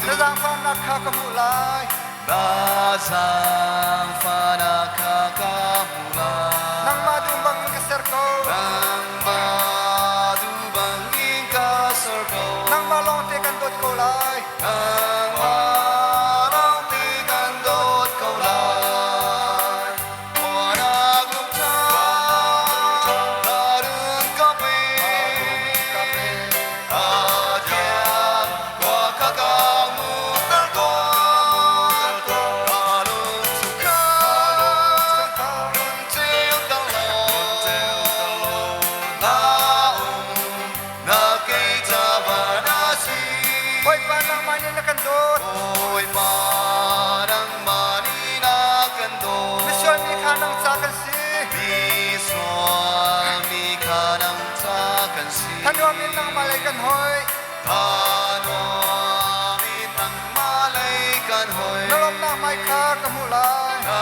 Na zaangfahnak kha ka hmuh lai. Na zaangfahnak kha ka hmuh lai. Nangmah duh bangin ka ser ko. Nangmah duh bangin ka ser ko. Nangmah lawngte kan dawt ko lai. Nangmah lawngte kan dawt ko lai. Ruahnak lungṭha na run ka pe. A thiang khua kha ka hmuhter tuah. Ka lung chung kha run ceuter law. Na um na kei ca van a si. Bawipa nangmah nih na kan dawt. Bawipa nangmah nih na kan dawt. Misual mi kha nang ca kan si. Misual mi kha nang ca kan si. Thanuam in nangmah lei kan hoi. Thanuam in nangmah lei kan hoi. Na lawmnak hmai kha ka hmuh lai. Na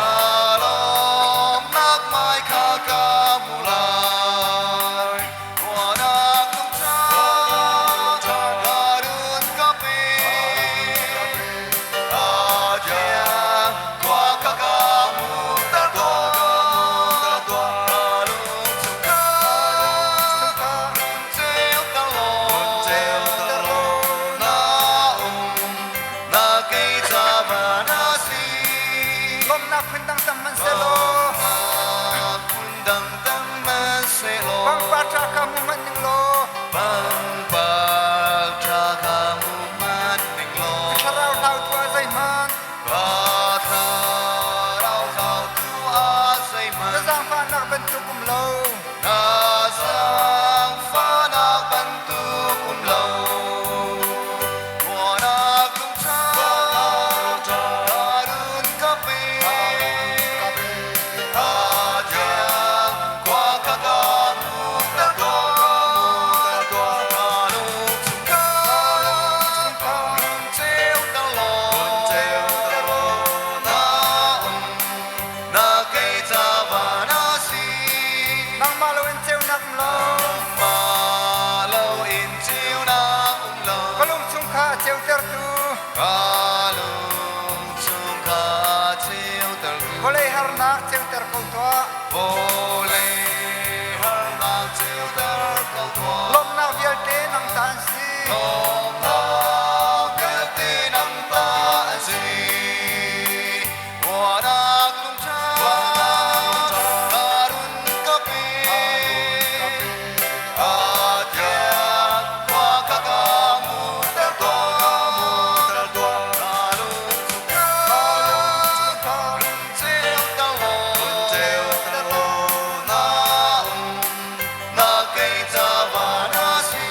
lawmnak hmai kha ka hmuh lai. Ruahnak lungṭha ka run ka pe. A thiang khua kha ka hmuhter tuah. Ka lung chung kha run ceuter law. Na um na kei ca van a si. Lawmnak phundang tam hmanhsehlaw. Lawmnak phundang tam hmanhsehlaw. Pangpar ṭha kha hmu hmanh ning law. Pangpar ṭha kha hmu hmanh ning law. Ka thlarau hlau tuah zeihmanh. Ka thlarau hlau tuah zeihmanh. Na zaangfahnak bantuk um lo. Na zaangfahnak bantuk um lo. Ruahnak lungṭha ka run ka pe. A thiang khua kha ka hmuhter tuah. Ka lung chung kha run ceuter law. Na um na kei ca van a si. Nangmah loin ceunak um lo. Nangmah loin ceunak um lo. Ka lung chung kha a ceutertu. Ka lung chung kha a ceutertu. Vawlei harnak ceuter ko tuah. Vawlei harnak ceuter ko tuah. Lawmhnak vialte nang ta an si. Lawmhnak vialte nang ta an si. Ruahnak lungṭha ka run ka pe. A thiang khua kha ka hmuhter tuah. Ka lung chung kha run ceuter law. Na um na kei ca van a si.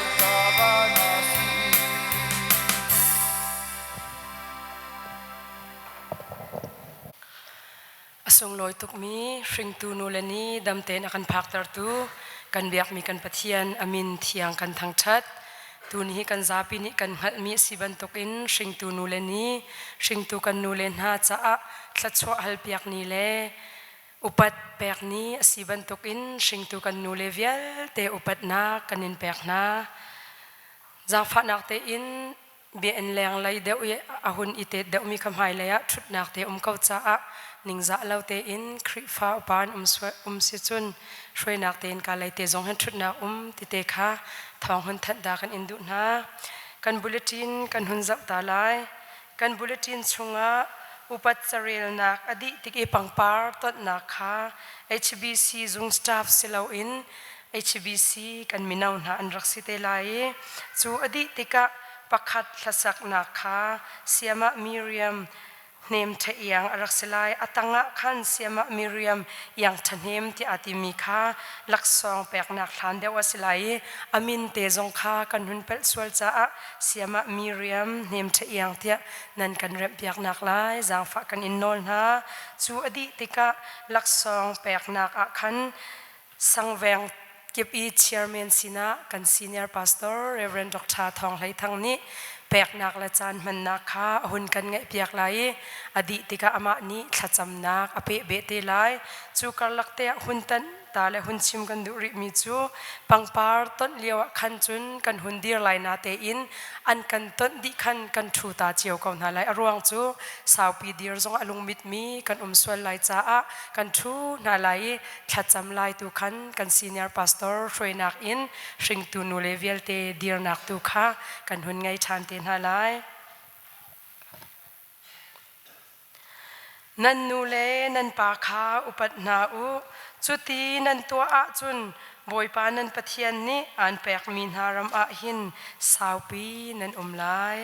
A sunglawi tukmi hringtu nu le ni damtein a kan phaktertu kan biakmi kan Pathian a min thiang kan thangṭhat. Tuni hi kan zapi nih kan hngalhmi a si bantukin hringtu nu le ni, hringtu kan nu le hna caah thluachuah halpiak ni le upat pek ni a si bantukin hringtu kan nu le vialte upatnak kan in pek hna. Zaangfahnak tein biainn lenglei deuh i a hun i tet deuhmi kha hmailei ah ṭhutnak te um ko caah ningzah lo tein Khrihfa upa an um si cun hruainak tein ka lei te zong hin ṭhutnak um tite kha thawng hun thanh ta kan in duh hna. Kan bulletin kan hun zoh ta lai. Kan bulletin chungah upat carelnak a dih tik i pangpar tonhnak kha HBC zung staff si loin HBC kan mino hna an rak si te lai i cu a dih tikah pakhat hlasaknak kha Siamah Miriam hnem ṭha iang a rak si lai. A tangah khan Siamah Miriam iang ṭhahnem tiah aa timi kha laksawng peknak hlan deuh a si lai i a min te zong kha kan hun palh sual caah Siamah Miriam hnem ṭha iang tiah nan kan remhpiaknak lai zaangfah kan in nawl hna. Cu a dih tikah laksawng peknak ah khan Sangveng kip i chairman sinah kan senior pastor Rev. Dr. Thawng Hlei Thang nih peknak le caan hmannak kha a hun kan ngaihpiak lai i a dih tikah amah nih thlacamnak a peh beh te lai. Cu karlak te ah hun tanh ta le hun chim kan duh rihmi cu pangpar tonh lio ah khan cun kan hun dir lai na tein an kan tonh dih khan kan ṭhu ta cio ko hna lai. A ruang cu saupi dir zong a lungmit mi kan um sual lai caah kan ṭhu hna lai i thlacam lai tu khan kan senior pastor hruainak in hringtu nule vialte dirnak tu kha kan hun ngei ṭhan te hna lai. Nan nu le nan pa kha upat hna u. Cuti nan tuah ahcun Bawipa nan Pathian nih aan pekmi hna ram ah hin saupi nan um lai.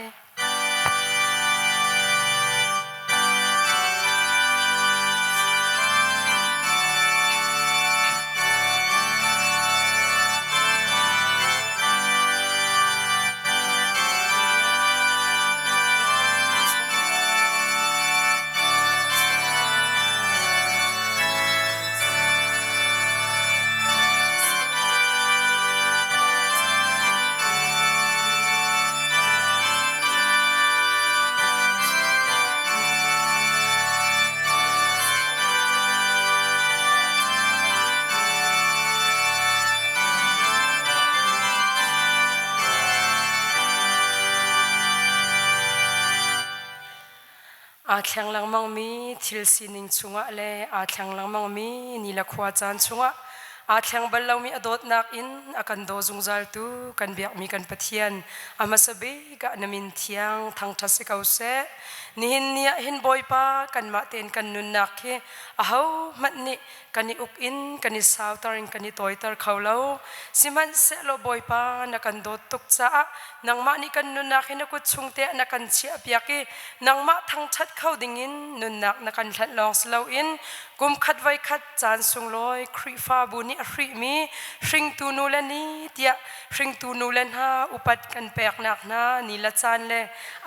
Aa thleng lengmangmi thil sining chungah le aa thleng lengmangmi ni le khua caan chungah aa thleng bal lomi a dawtnak in a kan daw zungzaltu kan biakmi kan Pathian a hmasa bik ah na min thiang thangṭhat si ko seh. Nihin ni ah hin Bawipa kanmah tein kan nunnak hi ahohmanh nih kan i uk in kan i sauter in kan i tawiter kho lo. Sihmanhsehlaw Bawipa na kan dawt tuk caah nangmah nih kan nunnak hi na kut chung te ah na kan chiahpiak i nangmah thangṭhat kho dingin nunnak na kan hlanh lawng si loin kum khat voi khat caan sunglawi Khrihfabu nih a hrihmi hringtu nu le ni tiah hringtu nu le hna upat kan peknak hna ni le caan le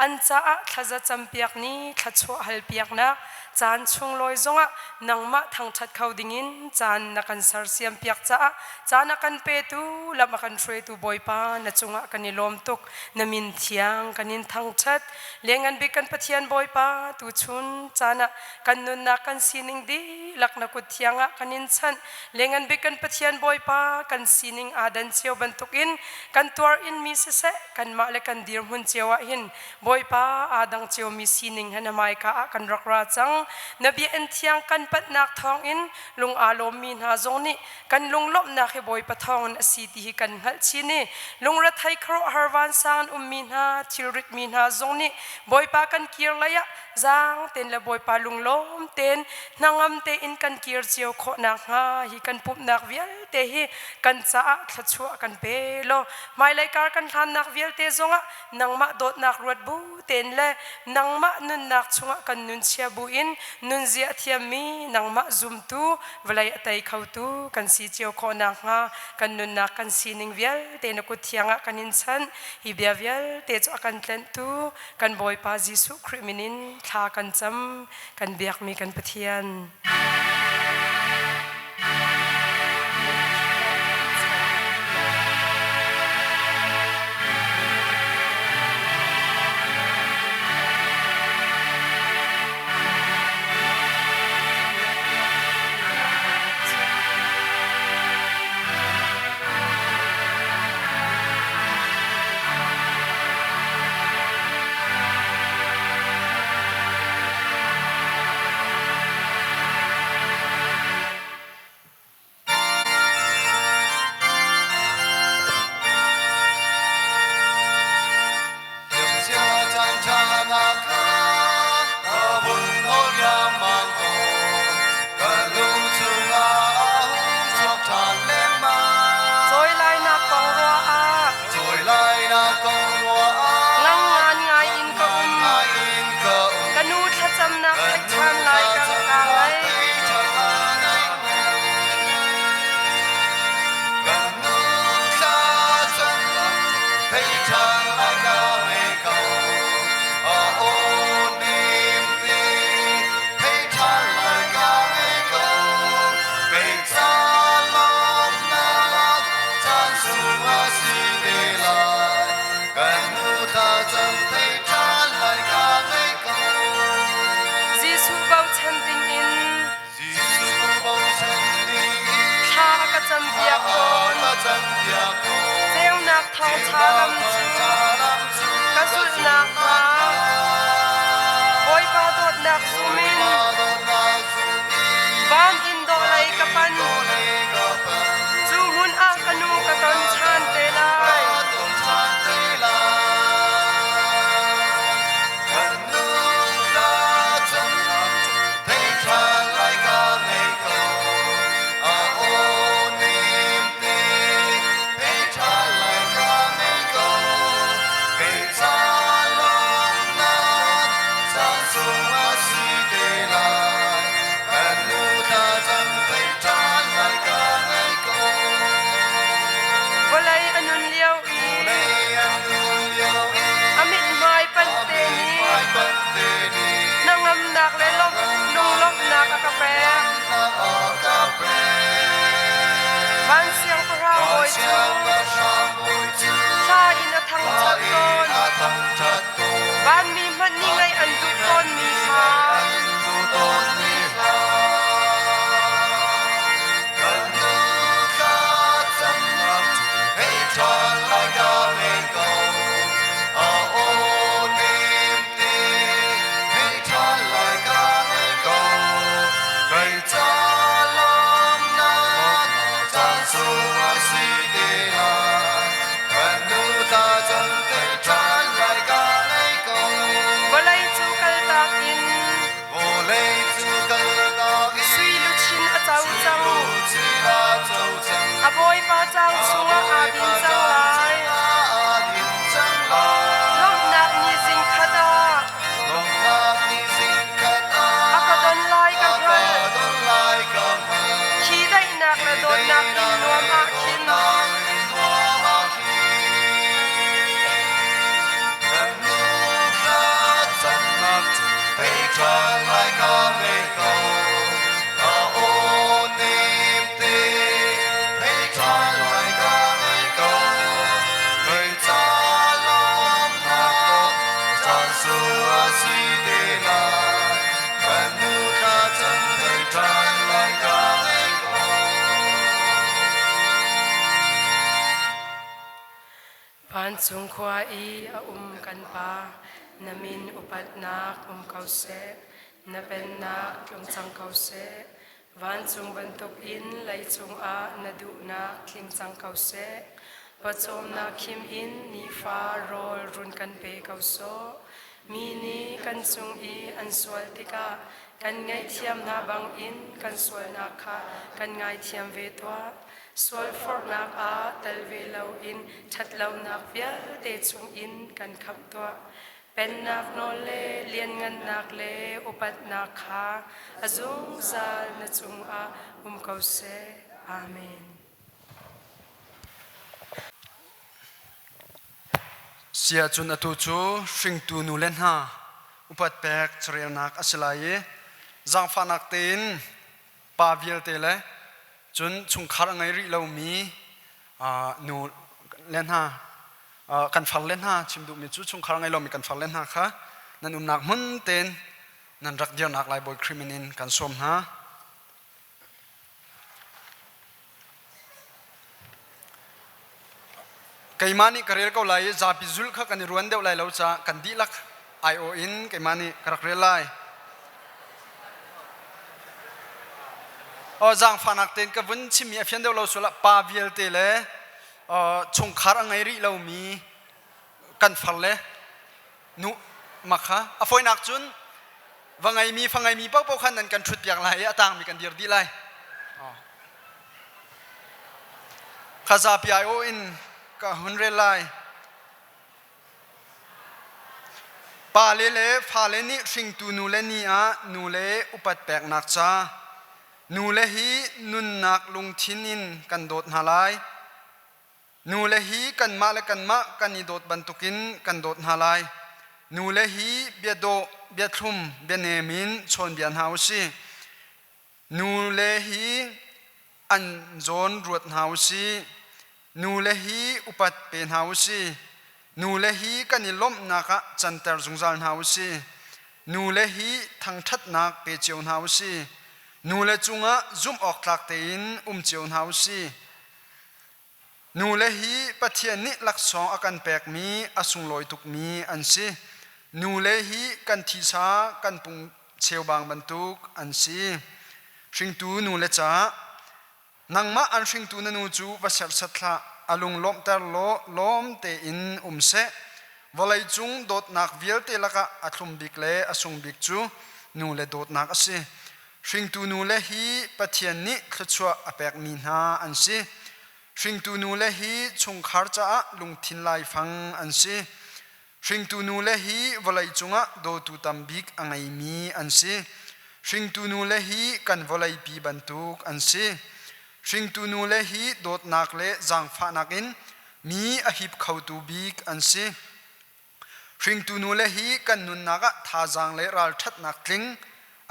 an caah thlaza campiak ni thluachuah halpiaknak caan chunglawi zongah nangmah thangṭhat kho dingin caan na kan sersiam piak caah caan a kan petu lam a kan hruaitu Bawipa na cungah kan i lawm tuk. Na min thiang kan in thangṭhat. Lianngan bik kan Pathian Bawipa, tuchun caan ah kan nunnak kan sining dihlak na kut thiang ah kan in chanh. Lianngan bik kan Pathian Bawipa, kan sining aa dan cio bantukin kan tuar in mi siseh kanmah le kan dirhmun cio ah hin Bawipa aa dang ciomi sining he na hmaika ah kan rak ra cang. Na biakinn thiang kan panhnak thawngin lung aa lawmmi hna zong nih kan lunglawmhnak hi Bawipa thawngin a si ti hi kan hngalh chin i lungrethei khuaruahhar vansang an ummi hna thilritmi hna zong nih Bawipa kan kir lei ah zaang tein le Bawipa lunglawm tein hnangam tein kan kir cio khawh nakhnga hi kan pumhnak vialte hi kan caah thluachuah kan pe law hmailei kar kan hlannak vialte zongah nangmah dawtnak ruat bu tein le nangmah nunnak chungah kan nun chia bu in nunzia a thiammi nangmah zumtu vawlei a tei khotu kan si cio khawh nakhnga kan nunnak kan sining vialte na kut thiang ah kan in chanh. Hi bia vialte cu a kan tlenhtu kan Bawipa Jesuh Khrih min in thla kan cam. Kan biakmi kan Pathian. campiak tawn. Ceunak thawngṭha lam cu ka zulh nakhnga Bawipa dawtnak zum in van in dawhlei ka pan. Cu hmun ah ka nu ka ton ṭhan te lai. Vawlei a nun lio i a mithmai panh te nih hnangamnak le lunglawmhnak a ka pek. Van siangpahrang bawi cu thla in a thangṭhat tawn. Vanmi hmanh nih ngaih an duh tawnmi kha. Vawlei cu kaltak in sui luchin a co cang. A bawipa caang chungah aa din cang lai. Lawmhnak ni zingkhat ah a ka don lai ka hngalh. Khi daihnak le dawtnak inn nuam ah khin. Vancung khua i a um kan Pa, na min upatnak um ko seh, na pennak tlung cang ko seh. Vancung bantukin leicung ah na duhnak tling cang ko seh. Pawcawmnak khim in nifa rawl run kan pe ko sawh. Mi nih kan cung i an sual tikah kan ngaihthiam hna bangin kan sualnak kha kan ngaithiam ve tuah. Sualforhnak ah tel ve loin ṭhatlonak vialte chungin kan khamh tuah. Pennak nawl le lianngannak le upatnak kha a zungzal na cungah um ko seh. Amen. Sia cun atu cu hringtu nu le hna upat pek carelnak a si lai i zaangfahnak tein pa vialte le cun chungkhar a ngei rih lomi nu le hna kan far le hna chim duhmi cu chungkhar a ngei lomi kan far le hna kha nan umnak hmun tein nan rak dirnak lai Bawi Khrih min in kan sawm hna. Keimah nih ka rel ko lai i zapi zulh kha kan i ruan deuh lai lo caah kan dihlak aiawh in keimah nih ka rak rel lai. Zaangfahnak tein ka vun chimmi a fian deuh lo sual ah pa vialte le chungkhar a ngei rih lomi kan far le nu makha a fawinak cun va ngeimi fa ngeimi paohpaoh khan nan kan ṭhut piak lai i a tangmi kan dir dih lai. Kha zapi aiawh in ka hun rel lai. Pale le fale nih hringtu nule ni ah nule upat peknak ca nule hi nunnak lungthin in kan dawt hna lai. Nule hi kanmah le kanmah kan i dawt bantukin kan dawt hna lai. Nule hi biadawh, biathlum, bianem in chawnbia hna u sih. Nule hi an zawn ruat hna u sih. Nule hi upat pe hna u sih. Nule hi kan i lawmhnak ah canter zungzal hna u sih. Nule hi thangṭhatnak pe cio hna u sih. Nule cungah zumh awk tlak tein um cio hna u sih. Nule hi Pathian nih laksawng a kan pekmi a sunglawi tukmi an si. Nule hi kan thisa kan pung cheubang bantuk an si. Hringtu nule caah nangmah an hringtu na nu cu va serhsat hlah, a lung lawmhter law lawm tein um seh. Vawleicung dawtnak vialte lakah a thlum bik le a sung bik cu nule dawtnak a si. Hringtu nule hi Pathian nih thluachuah a pekmi hna an si. Hringtu nule hi chungkhar caah lungthin laifang an si. Hringtu nule hi vawleicung ah dawtu tam bik a ngeimi an si. Hringtu nule hi kan vawleipi bantuk an si. Hringtu nule hi dawtnak le zaangfahnak in mi a hip khotu bik an si. Hringtu nule hi kan nunnak ah thazaang le ralṭhatnak tling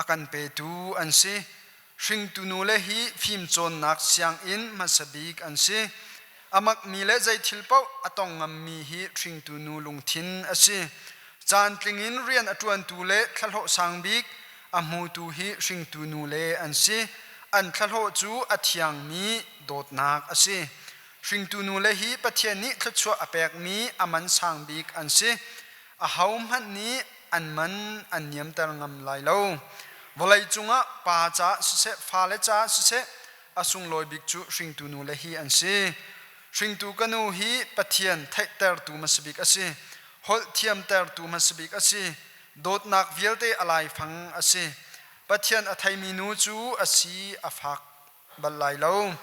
a kan petu an si. Hringtu nule hi fimcawnnak sianginn hmasa bik an si. A makmi le zei thil paoh a tong ngammi hi hringtu nu lungthin a si. Caantling in rian a ṭuantu le thlahlawh sang bik a hmutu hi hringtu nule an si. An thlahlawh cu a thiangmi dawtnak a si. Hringtu nule hi Pathian nih thluachuah a pekmi a man sang bik an si. Ahohmanh nih an man an niamter ngam lai lo. Vawleicung ah pa caah siseh, fale caah siseh, a sunglawi bik cu hringtu nule hi an si. Hringtu ka nu hi Pathian theihtertu hmasa bik a si. Holh thiamtertu hmasa bik a si. Dawtnak vialte a laifang a si. Pathian a theimi nu cu a si a fak bal lai lo.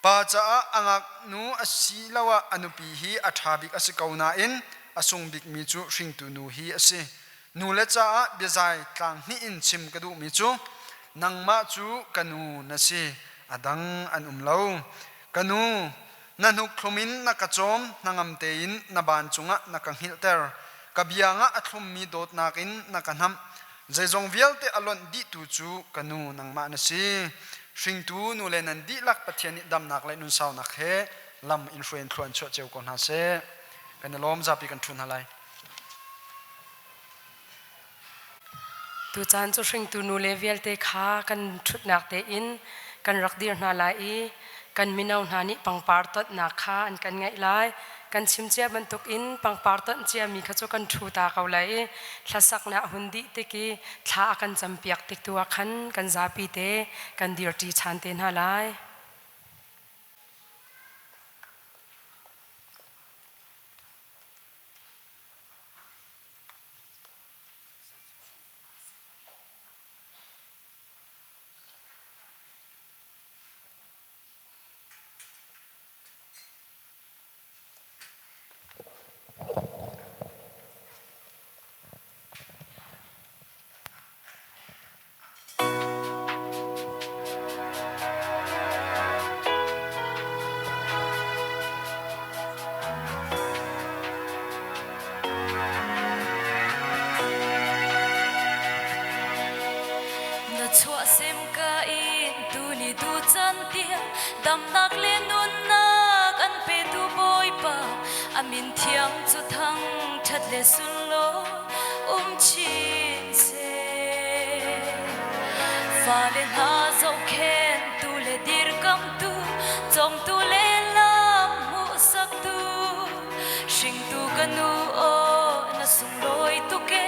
Pa caah a ngaknu asiloah a nupi hi a ṭha bik a si ko nain a sung bikmi cu hringtu nu hi a si. Nule caah biazai tlang hnih in chim ka duhmi cu nangmah cu ka nu na si, a dang an um lo. Ka nu, na hnukthlum in na ka cawm, hnangam tein na baan cungah na ka hngilhter. Ka biang ah a thlummi dawtnak in na ka hnamh. Zeizong vialte a lonh dihtu cu ka nu nangmah na si. Hringtu nule nan dihlak Pathian nih damnak le nunsaunak he lam in hruai in thlua in chuah cio ko hna seh. Kan i lawm zapi kan ṭhu hna lai. Tucaan cu hringtu nule vialte kha kan ṭhutnak tein kan rak dir hna lai i kan mino hna nih pangpar tonhnak kha an kan ngaih lai. Kan chim cia bantukin pangpar tonh ciami kha cu kan ṭhu ta ko lai i hlasaknak hun dih tik i thla a kan campiak tik tu ah khan kan zapi te kan dirṭi ṭhan te hna lai. Na chuahsem ka in tuni tu can tiang damnak le nunnak an petu Bawipa a min thiang cu thang ṭhat le sunlawi um chin seh. Fale hna zohkhentu le dirkamtu, cawmtu le lam hmuhsaktu, hringtu ka nu aw na sunglawi tuk e,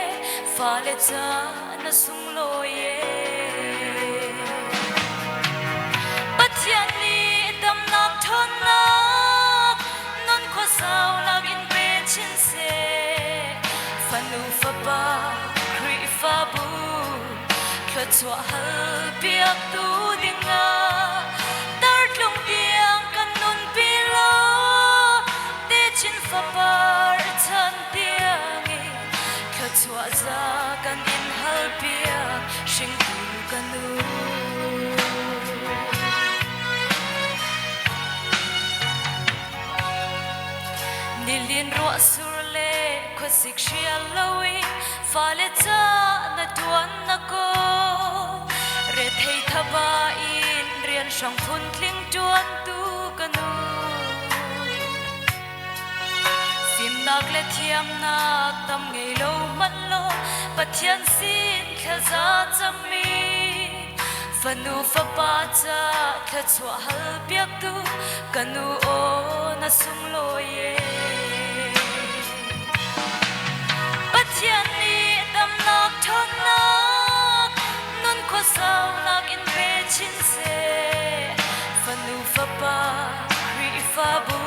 fale ca na sunglawi e. Pathian nih damnak ṭhawnnak nun khuasaunak in pe chin seh. Fanu fapa Khrihfabu thluachuah hal piaktu dingah tartlung tiang kan nunpi law techin fapar chan tiangin thluachuah za kan in hal piak hringtu ka nu. Nilin ruah sur le khuasik hrial loin fale ca na tuan na ko rethei thaba in rian hrang phun tling tuan tu ka nu fimnak le thiamnak tam ngei lo hmanh lo Pathian sin thlaza cami. Fanu fapa ca thluachuah hal piaktu ka nu aw na sunglawi e. Pathian nih damnak ṭhawnnak nun khuasaunak in pe chin seh. Fanu fapa Khrihfabu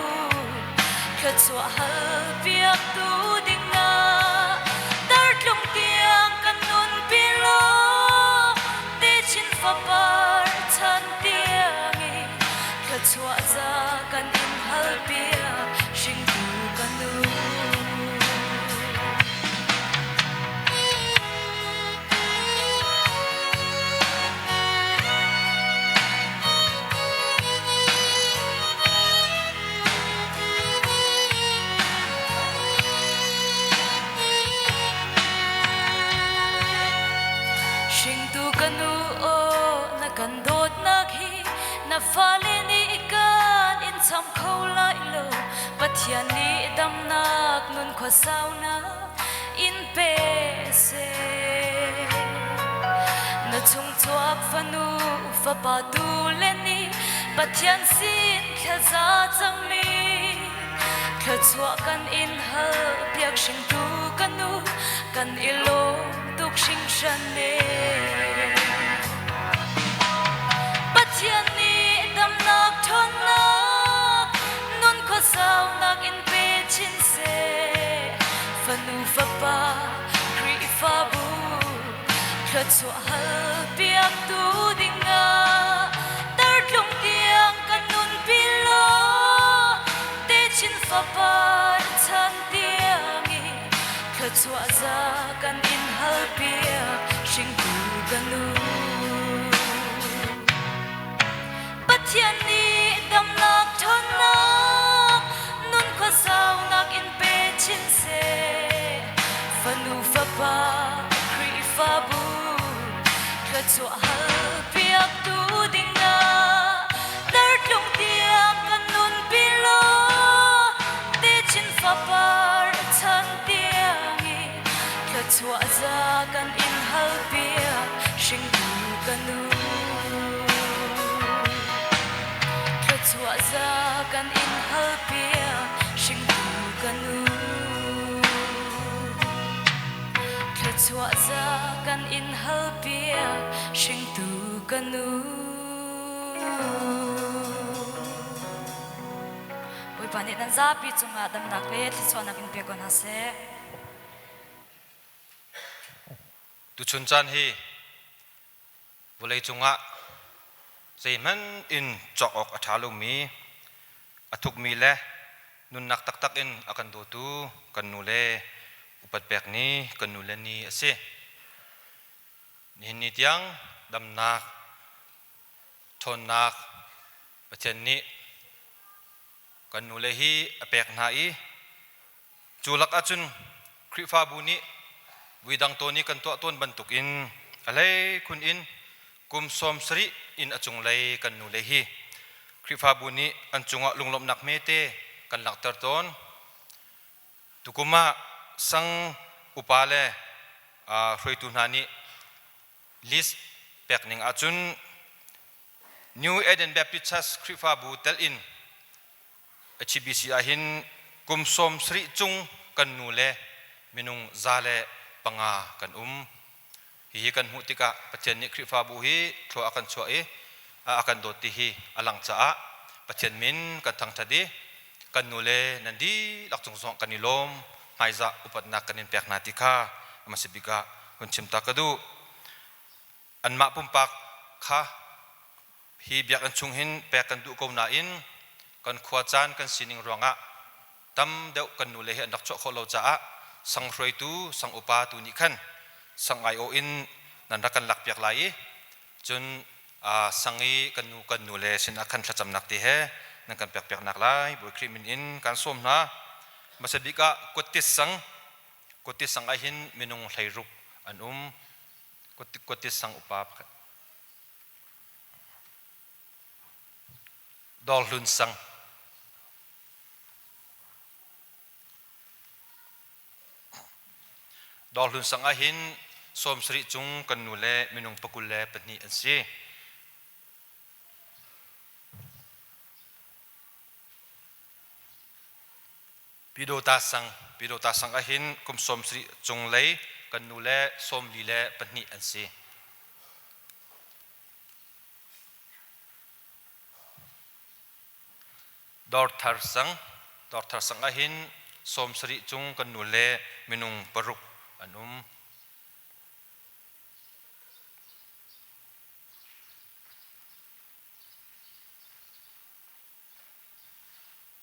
thluachuah hal piaktu dingah tartlung tiang kan nunpi law techin fapar chan tiang i thluachuah za kan in hal piak hringtu ka nu. Hringtu ka nu aw na kan dawtnak hi na fale nih kan in cham kho lai lo. Pathian nih damnak nun khuasaunak in pe seh. Na chungchuak fanu fapa tu le nih Pathian sin thlaza cangmi thluachuah kan in hal piak hringtu ka nu kan i lawm tuk hringhran ne. Pathian nih damnak ṭhawnnak nun khuasaunak in pe chin seh. Fanu fapa Khrihfabu thluachuah hal piaktu dingah tartlung tiang kan nunpi law techin fapa chan tiang i thluachuah za kan in hal piak hringtu ka nu. Pathian nih damnak ṭhawnnak nun khuasaunak in pe chin seh. Fanu fapa Khrihfabu thluachuah hal piaktu dingah tartlung tiang kan nunpi law techin fapar chan tiang i thluachuah za kan in hal piak hringtu ka nu. Thluachuah za kan in hal piak hringtu ka nu. Thluachuah za kan in hal piak hringtu ka nu. Bawipa nih nan zapi cungah damnak le thluachuahnak in pe ko hna seh. Tuchun caan hi vawleicung ah zeihmanh in cawk awk a ṭha lomi, a thukmi le nunnak taktak in a kan dawtu kan nu le upat pek ni kan nu le ni a si. Nihin ni tiang damnak, ṭhawnnak Pathian nih kan nule hi a pek hna i Cu lak ahcun Khrihfabu nih vuidang tawn i kan tuah tawn bantukin a hleikhun in kum 70 in a cunglei kan nule hi Khrihfabu nih an cungah lunglawmhnak hmete kan langhter tawn. Tukum ah sang upa le hruaitu hna nih list pek ning ahcun New Eden Baptist Church Khrihfabu tel in HBC ahhin kum 70 cung kan nu le minung 105 kan um. Hihi kan hmuh tikah Pathian nih Khrihfabu hi thlua a kan chuah i a kan dawt ti hi a lang caah Pathian min kan thangṭhat i kan nu le nan dihlak cung zong kan i lawm hmaizah upatnak kan in pek hna ti kha a hmasa bik ah hun chim ta ka duh. Anmah pumpak kha hi biakinn chung hin pek kan duh ko nain kan khua caan kan sining ruangah tam deuh kan nule hi an rak chuah khawh lo caah sang hruaitu sang upa tu nih khan sang aiawh in nan rak kan lakpiak lai i cun sang i kan nu kan nule sinah khan thlacamnak ti he nan kan pekpiaknak lai Bawi Khrih min in kan sawm hna. Hmasa bik ah kuttis sang kuttis sang ah hin minung 16 an um. Kuttis sang upa pakhat Dawrhlun sang Dawrhlun sang ahhin 70 cung kan nu le minung 22 an si. Pyidawta sang Pyidawta sang ahhin kum 70 cunglei kan nu le 42 an si. Dawrthar sang Dawrthar sang ahhin 70 cung kan nu le minung paruk an um.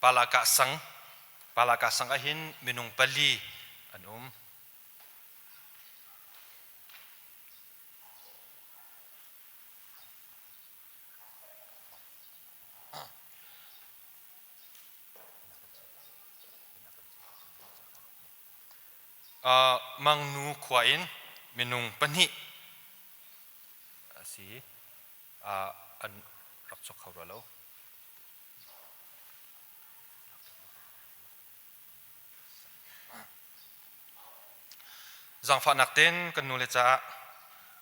Palakah sang Palakah sang ahhin minung pali an um. Mangnu khua in minung pahnih a si. An rak chuak kho rua lo. Zaangfahnak tein kan nule caah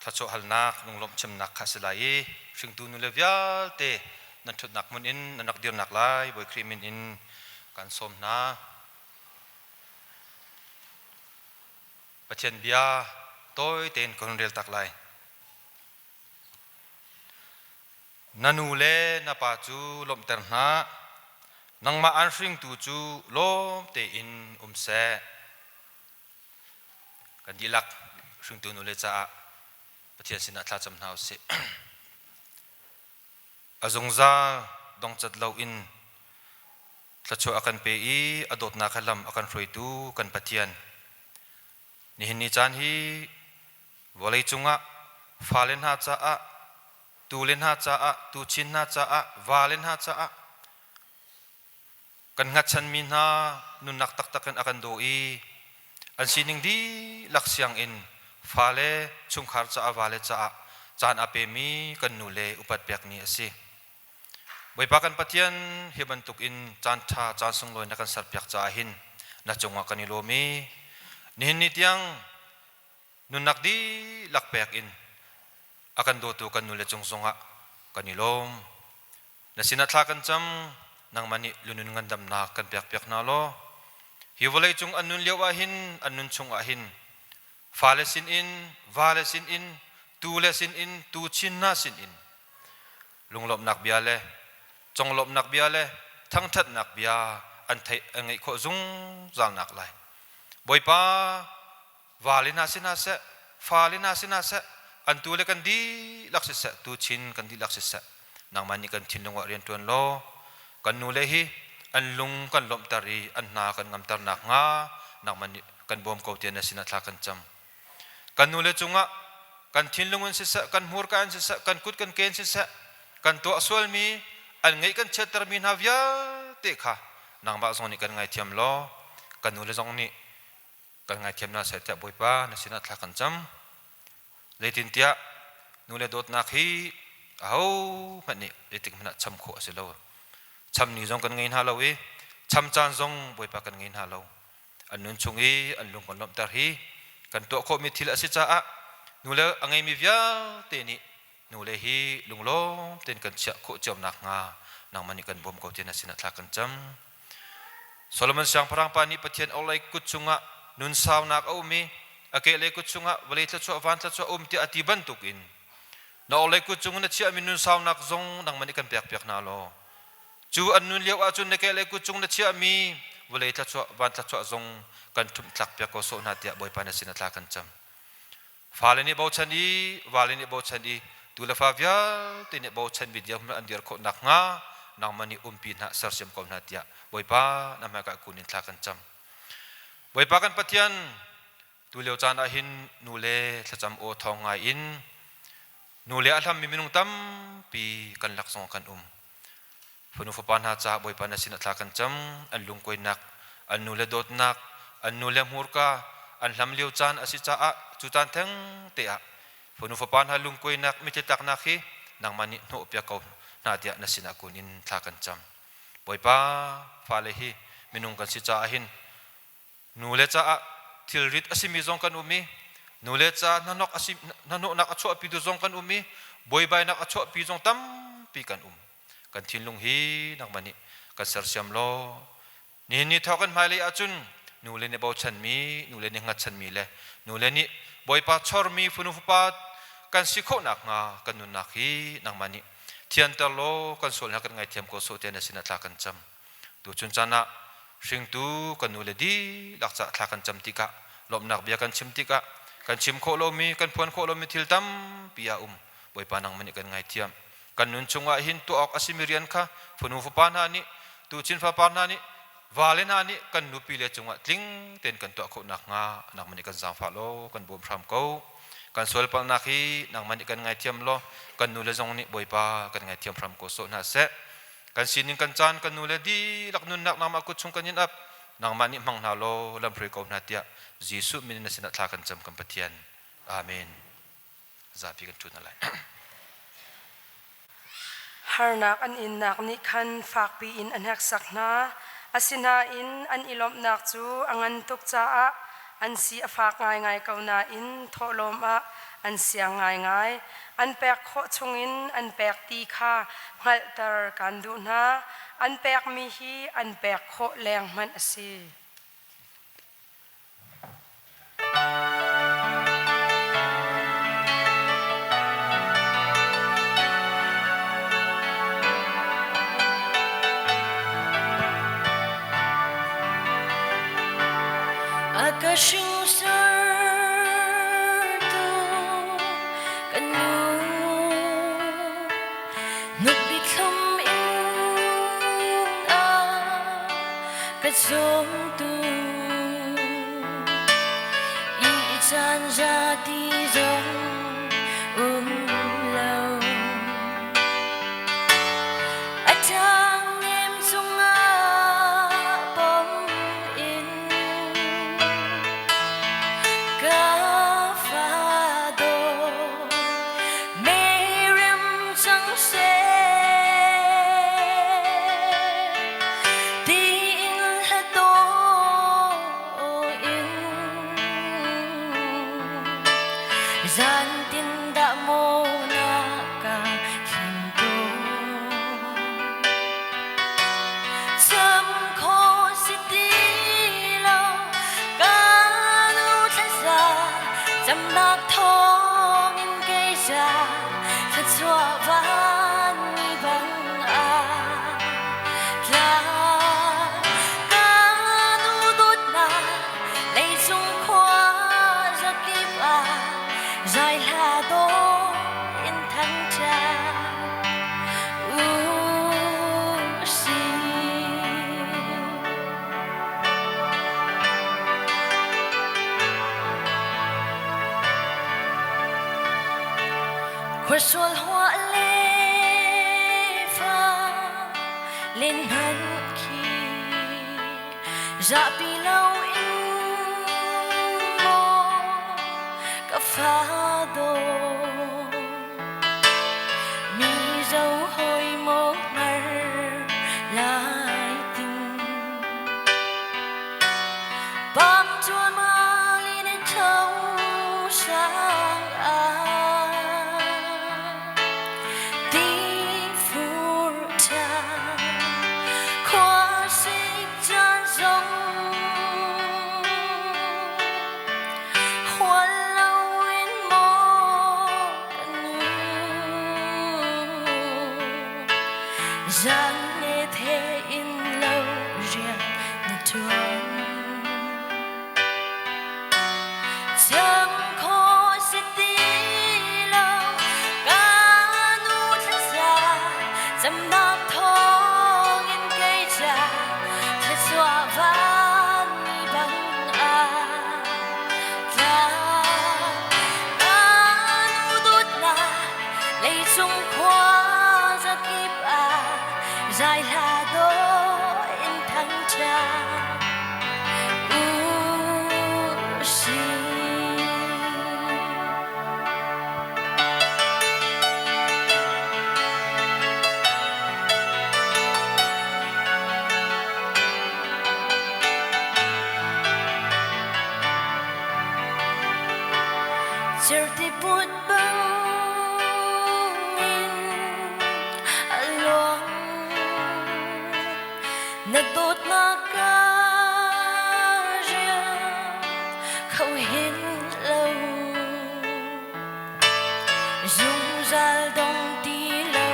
thluachuah halnak lunglawmh chimnak kha a si lai i hringtu nule vialte nan ṭhutnak hmun in nan rak dirnak lai Bawi Khrih min in kan sawm hna. Pathian bia tawi tein ka hun rel tak lai. Na nu le na pa cu lawmhter hna, nangmah aan hringtu cu lawm tein um seh. Kan dihlak hringtu nule caah Pathian sinah thlacam hna u sih. A zungzal dongcat loin thluachuah a kan pe i a dawtnak he lam a kan hruaitu kan Pathian. Nihin ni caan hi vawlei cungah fale hna caah, tule hna caah, tuchin hna caah, vale hna caah kan hngatchanmi hna nunnak taktak in a kan daw i an sining dihlak sianginn fale chungkhar caah vale caah caan a pemi kan nu le upat pekmi a si. Bawipa kan Pathian hi bantuk in caan ṭha caan sunglawi na kan serpiak caah hin na cungah kan i lawm i nihin ni tiang nunnak dihlak pek in a kan dawtu kan nule cung zongah kan i lawm. Na sinah thla kan cam, nangmah nih lunun ngandamnak kan pekpiak hna law hi vawlei cung an nun lio ah hin an nun chung ah hin fale sin in vale sin in tu le sin in tu chin hna sin in lunglawmhnak bia le conglawmhnak bia le thangṭhatnak bia an theih an ngeih khawh zungzal nak lai Bawipa vale hna si hna seh fale hna si hna seh an tu le kan dihlak siseh tu chin kan dihlak siseh nangmah nih kan thinlung ah rian ṭuan law kan nu le hi an lung kan lawmhter i an hna kan ngamter nakhnga nangmah nih kan bawm ko tiah na sinah thla kan cam kan nu le cungah kan thinlung in siseh kan hmurka in siseh kan kut kan ke in siseh kan tuah sualmi an ngeih kan chiattermi hna vialte kha nangmah zong nih kan ngaithiam law kan nu le zong nih kan ngaithiam hna seh tiah Bawipa na sinah thla kan cam. Zeitintiah nu le dawtnak hi ahohmanh nih zeitik hmanh ah cham khawh a si lo. Cham ni zong kan ngei hna lo i cham caan zong Bawipa kan ngei hna lo. An nun chung i an lung kan lawmhter hi kan tuah khawhmi thil a si caah nu le a ngeimi vialte nih nu le hi lunglawm tein kan chiah khawh cio nakhnga nangmah nih kan bawm ko ti na sinah thla kan cam. Solomon siangpahrang pa nih Pathian orhlei kut cungah nun saunak a um i a kehlei kut cungah vawlei thluachuah van thluachuah um tiah a ti bantukin na orhlei kut cung na chiahmi nun saunak zong nangmah nih kan pekpiak hna law cu an nun lio ahcun na kehlei kut cung na chiahmi vawlei thluachuah van thluachuah zong kan ṭhumh tlakpiak ko sawh hna tiah Bawipa na sin thla kan cam. Fale nih bochan i vale nih bochan i tu le fa vialte nih bochan mi dirhmun an dir khawh nakhnga nangmah nih umpi hna sersiam ko hna tiah Bawipa na hmaika kun in thla kan cam. Bawipa kan Pathian tu lio caan ah hin nu le thlacam aw thawng ngai in nu le a hlammi minung tampi kan lak zong kan um. Fanu fapa hna caah Bawipa na sinah thla kan cam. An lungkuainak, an nu le dawtnak, an nu le hmurka, an hlam lio caan a si caah cu caan theng te ah fanu fapa hna lungkuainak, mitthli tlaknak hi nangmah nih hnawhpiak ko hna tiah na sinah kun in thla kan cam. Bawipa, fale hi minung kan si caah hin nule caah thilrit a simi zong kan um i nule caah hnahnawk a si hnahnawhnak a chuahpitu zong kan um i buaibainak a chuahpi zong tampi kan um. Kan thinlung hi nangmah nih kan sersiam law. Nihin ni thawk in hmailei ahcun nule nih bochanmi, nule nih hngatchanmi le nule nih Bawipa chormi fanu fapa kan si khawh nakhnga kan nunnak hi nangmah nih thianter law kan sual hna kan ngaithiam ko sawh tiah na sinah thla kan cam. Tuchun caan ah hringtu kan nule dihlak caah thla kan cam tikah lawmhnak bia kan chim tikah kan chim khawh lomi kan phuan khawh lomi thil tampi a um. Bawipa nangmah nih kan ngaithiam. Kan nun chungah hin tuah awk a simi rian kha fanu fapa hna nih tuchin fapa hna nih vale hna nih kan nupi le cungah tling tein kan tuah khawh nakhnga nangmah nih kan zaangfah law kan bawm hram ko. Kan sual palhnak hi nangmah nih kan ngaithiam law kan nule zong nih Bawipa kan ngaithiam hram ko sawh hna seh. Kan sining kan caan kan nule dihlak nunnak nangmah kut chung kan in ap nangmah nih hmang hna law lamhruai ko hna tiah Jesuh min in na sinah thla kan cam kan Pathian. Amen. Zapi kan ṭun hna lai. Harnak an innak nih khan fakpi in a hneksak hna. Asinain an i lawmhnak cu a ngan tuk caah an si a fak ngaingai ko nain thawhlawm ah an siang ngaingai. An pek khawh chungin an pek ti kha hngalhter kaan duh hna. An pekmi hi an pek khawh leng hmanh a si. A ka hringsortu ka nu Nupi thlum in a ka cawmtu i caan za ti zong um lo. A ṭangnem cungah pom in ka fa dawt Meriam cang seh tiin hla in zantin dah maw na ka thlim tawn Cam khawh si ti lo ka nu thlaza camnak thawngin kei za thluachuah van ni bang ah tla ka nu dawtnak leicung khua zakip ah zai hla dawh in thangṭhat u si. Khuasual hua le fa len hmanh khi zahpi lo in maw ka fa daw mi zo hoi maw hngar lai ting Pam chuan malin i tho sang a ti fur tha khua sik caan zong hual loin maw kan nu zan ne the in lo rian na tuan Cam khawh si ti lo ka nu thlaza camnak thawngin kei ca thluachuah van ni bang ah tla ka nu dawtnak leicung khua zakip ah zai hla dawh in thangṭhat u si. Certi put bangin a luang. Na dawtnak ka rial kho hin lo. Zungzal dong ti lo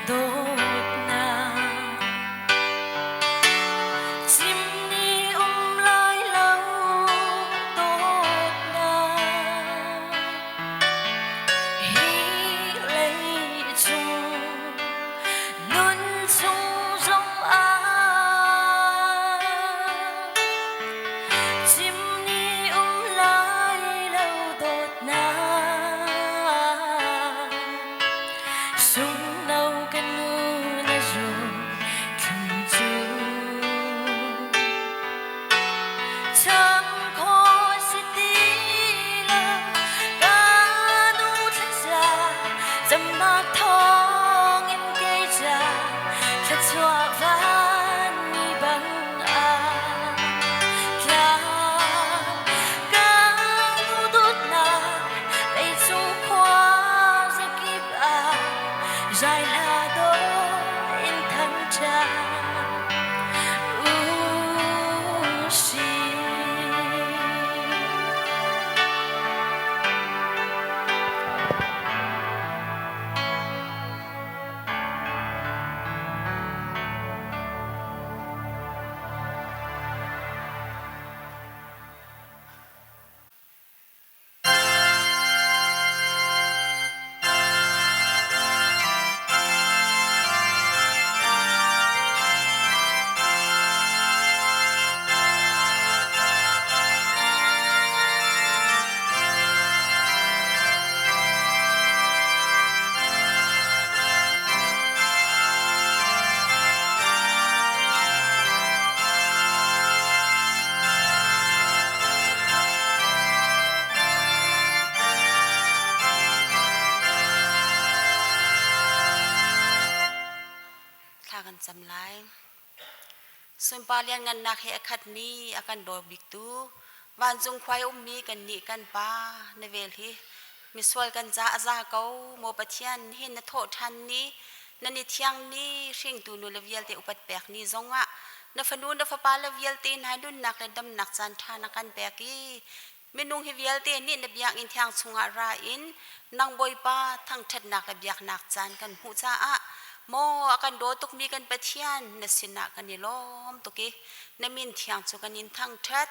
dawtnak. Cim ni um lai lo dawtnak. Hi leicung nun chung zong ah cim ni um lai lo dawtnak. Sungno ka nu na zum thlum cu. Cham khawh si ti lo ka nu thlaza camnak thawng in kei ca thluachuah vanmi bang ah tla ka nu dawtnak leicung khua zakip ah zai hla dawh in thangṭhat u si. Thla kan cam lai. Sunpar lianngannak he a khatmi a kan daw biktu vancung khua i ummi kannih kan Pa na vel hi misual kan ca a za ko maw Pathian hin na thawh ṭhan ni na ni thiang ni hringtu nu le vialte upat pek ni zongah na fanu na fapa le vialte hna nunnak le damnak caan ṭha na kan pek i minung hi vialte nih na biakinn thiang chungah ra in nang Bawipa thangṭhatnak le biaknak caan kan hmuh caah maw a kan daw tukmi kan Pathian na sinah kan i lawm tuk i na min thiang cu kan in thangṭhat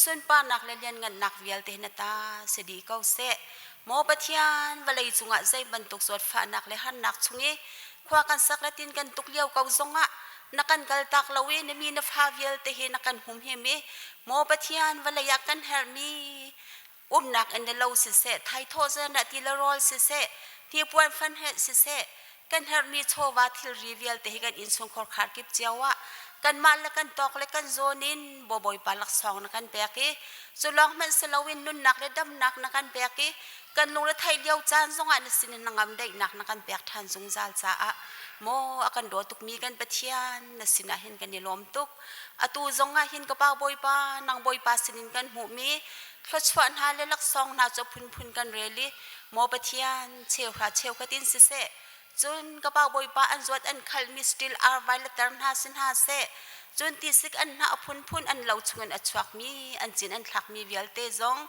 sunparnak le lianngannak vialte na ta si dih ko seh maw Pathian vawlei cungah zei bantuk zawtfahnak le harnak chung i khua kan sak le tin kan tuk lio ko zongah na kan kaltak lo i na mi na fa vialte hi na kan humhim i maw Pathian vawlei ah kan herhmi umnak in le lo siseh thaithawh zan ah ti le rawl siseh hnipuan fan he siseh kan herhmi chawva thilri vialte hi kan innchungkhar khar kip cio ah kanmah le kan tawk le kan zawn in bawipa laksawng na kan pek i cu lawng hmanh si loin nunnak le damnak na kan pek i kan lungre theih lio caan zongah na sin in na ngam daihnak na kan pek ṭhan zungzal caah maw a kan daw tukmi kan Pathian na sinah hin kan i lawm tuk atu zongah hin ka pa Bawipa nang Bawipa sinin kan hmuhmi thluachuah hna le laksawng hna cu phunphun kan rel i maw Pathian cheuhra cheukhat in siseh cun ka pa Bawipa an zuat an khalmi stil arvai le ter hna si hna seh cun tisik an hnah a phunphun an lo chungin a chuakmi an cin an thlakmi vialte zong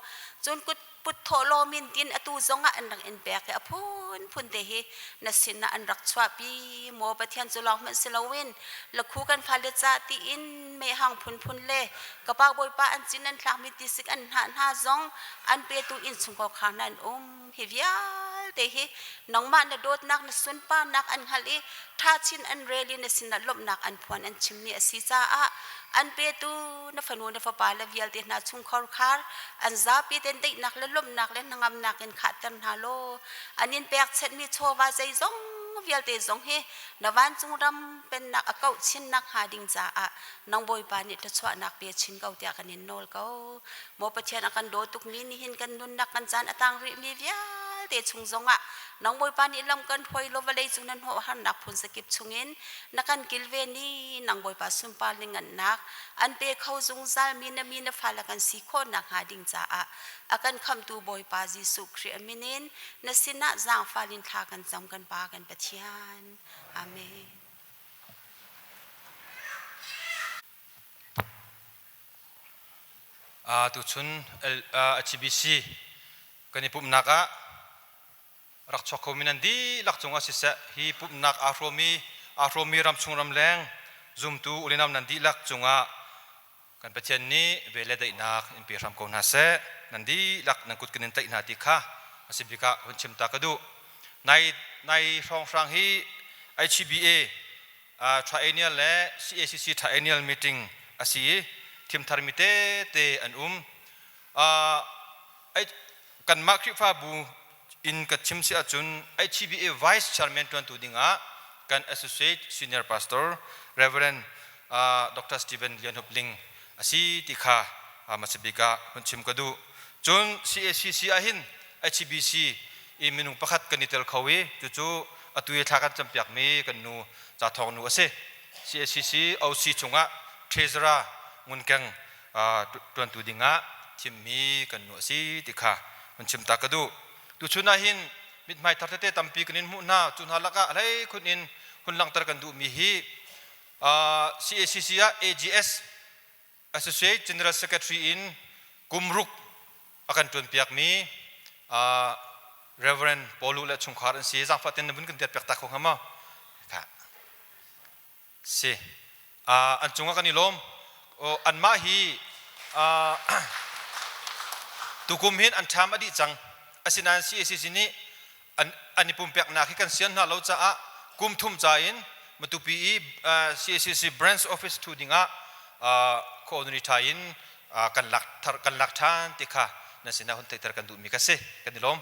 cun kut put thawhlawm in tin atu zongah an rak in pek i a phunphun te hi na sinah an rak chuahpi maw Pathian cu lawng hmanh si loin lakhu kan fale ca tiin mehhang phunphun le ka pa bawipa an cin an thlakmi tisik an hnah hna zong an petu innchungkhar khar hna an um hi vialte hi nangmah na dawtnak na sunparnak an hngalh i ṭha chin an rel i na sinah lawmhnak an phuan an chimmi a si caah an petu na fanu na fapa le vialte hna chungkhar khar an zapi ten daihnak le lawmhnak le hnangamnak in khahter hna law an in pekchanhmi chawva zeizong vialte zong hi na vancung ram pennak a kauh chinnak hnga ding caah nang Bawipa nih thluachuahnak pe chin ko tiah kan in nawl ko maw Pathian a kan daw tukmi nihin kan nunnak kan caan a tang rihmi vialte chung zongah nang Bawipa nih lam kan hruai law vawlei cung nan hnawh harnak phun sakip chungin na kan kilven i nang Bawipa sunpar le ngannak an pe kho zungzal mi na mi na fale kan si khawh nakhnga ding caah a kan khamhtu Bawipa Jesuh Khrih a min in na sinah zaangfal in thla kan cam kan Pa kan Pathian. Amen. Tuchun HBC kan i pumhnak ah rak chuak khomi nan dihlak cungah siseh hi pumhnak aa hrawmi aa hrawmi ramchung ramleng zumtu ulinam nan dihlak cungah kan Pathian nih ve le daihnak in pe hram ko hna seh. Nan dihlak nan kut kan in tlaih hna ti kha a si bik ah hun chim ta ka duh. Nai nai hrawnghrang hi HBA triennial le CACC triennial meeting a si i thimtharmi tete an um. Kanmah Khrihfabu in ka chim si ahcun HBA Vice Chairman ṭuantu dingah kan Associate Senior Pastor Reverend Dr. Stephen Lian Hup Ling a si ti kha hmasa bik ah hun chim ka duh. Cun CACC ah hin HBC i minung pakhat kan i tel kho i cucu atu i thla kan campiakmi kan nu Ca Thawng nu a si. CACC OC chungah Treasurer Ngunkeng ṭuantu dingah thimmi kan nu a si ti kha hun chim ta ka duh. Tuchun ah hin mithmai thar tete tampi kan in hmuh hna. Cu hna lakah hlei khun in hun langhter kan duhmi hi CACC ah AGS Associate General Secretary in kumruk a kan ṭuanpiakmi Reverend Paul le chungkhar an si. Zaangfah ten na vun kan tiat piak ta kho hnga maw? Si. An cungah kan i lawm. Anmah hi tukum hin an ṭham a dih cang. Asinain CACC nih an i pumpeknak hi kan sian hna lo caah kum thum ca in Matupi i CACC branch office thu dingah coordinate ṭha in kan lak kan lak ṭhan ti kha nan sinah hun theihter kan duhmi ka si. Kan i lawm.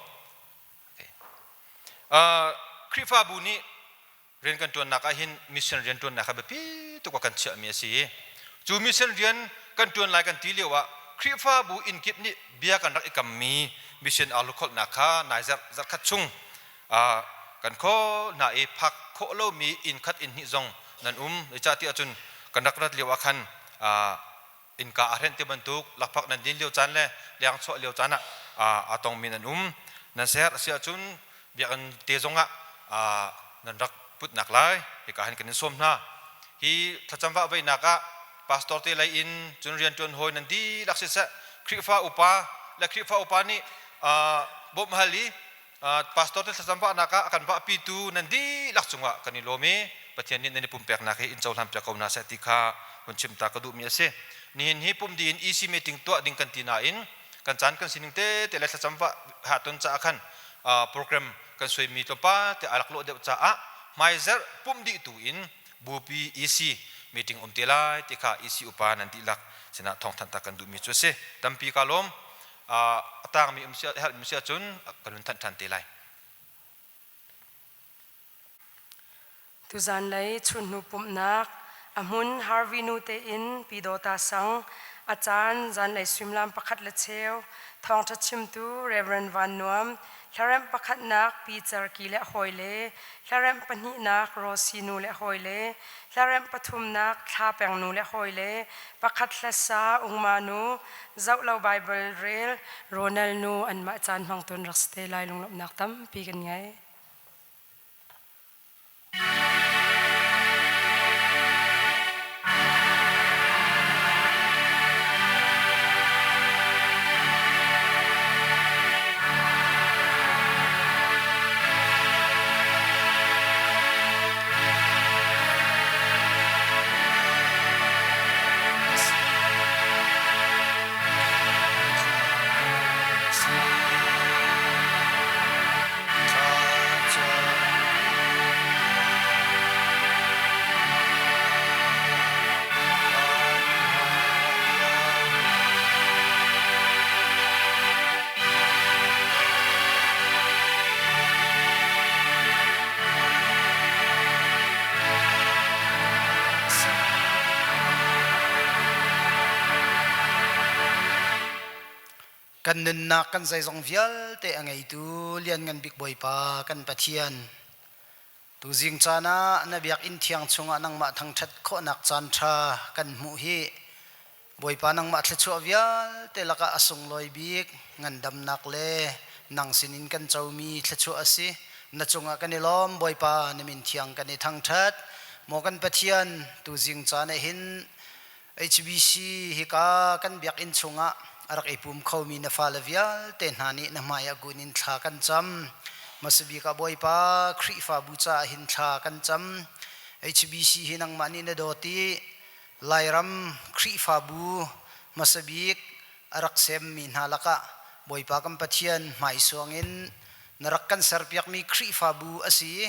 Khrihfabu nih rian kan ṭuannak ah hin mission rian ṭuannak kha biapi tuk ah kan chiahmi a si i cu mission rian kan ṭuan lai kan ti lio ah Khrihfabu inn kip nih bia kan rak i kammi mission aa lukholhnak kha nai zarh zarhkhat chung kan khawl hna i phak khawh lomi inn khat inn hnih zong nan um. Zeicahtiah cun kan rak rat lio ah khan innka aa hrenh ti bantuk lakphak nan din lio caan le leng chuah lio caan ah aa tongmi nan um. Nan ser a si ahcun biakinn te zongah nan rak putnak lai hika hin kan in sawm hna. Hi thlacam vah veinak ah pastor te lei in cun rianṭuan hawi nan dihlak siseh Khrihfa upa le Khrihfa upa nih bawmh hal i pastor te thlacam vahnak ah a kan vahpitu nan dihlak cungah kan i lawm i Pathian nih nan i pumpeknak hi in cohlan piak ko hna seh ti kha hun chim ta ka duhmi a si. Nihin hi pum dih in EC meeting tuah ding kan ti nain kan caan kan sining te te le thlacam vah ha ton caah khan program kan suaimi tlawmpal te a rak lawh deuh caah hmaizarh pum dih tu in bupi EC meeting um te lai ti kha EC upa nan dihlak sinah thawngthanh ta kan duhmi cu a si. Tampi ka lawm. A tangmi um si herhmi si ahcun kan hun thanh ṭhan te lai. Tuzan lei chunhnu pumhnak a hmun Harvey nu te in Pyidawta sang a caan zanlei suimilam pakhat le cheu thawngṭha chimtu Reverend Van Nuam hlaremh pakhatnak Pi Cer Ki le hawile hlaremh pahnihnak Rosy nu le hawile hlaremh pathumnak Thla Peng nu le hawile pakhat hlasa Ungma nu zoh lo Bible rel Ronald nu anmah caan hmang tun rak si te lai lunglawmhnak tampi kan ngei. Kan nunnak kan zeizong vialte a ngeitu Lianngan Bik Bawipa kan Pathian, tuzing caan ah na biakinn thiang chungah nangmah thangṭhat khawhnak caan ṭha kan hmuh hi Bawipa nangmah thluachuah vialte lakah a sunglawi bik ngandamnak le nang sinin kan comi thluachuah a si. Na cungah kan i lawm Bawipa, na min thiang kan i thangṭhat. Maw kan Pathian, tuzing caan ah hin HBC hika kan biakinn chungah a rak i pum khomi na fale vialte hna nih na hmai ah kun in thla kan cam. Hmasabik ah Bawipa Khrihfabu caah hin thla kan cam. HBC hi nangmah nih na dawt i Lairam Khrihfabu hmasabik a rak semmi hna lakah Bawipa kan Pathian hmaisuang in na rak kan serpiakmi Khrihfabu a si.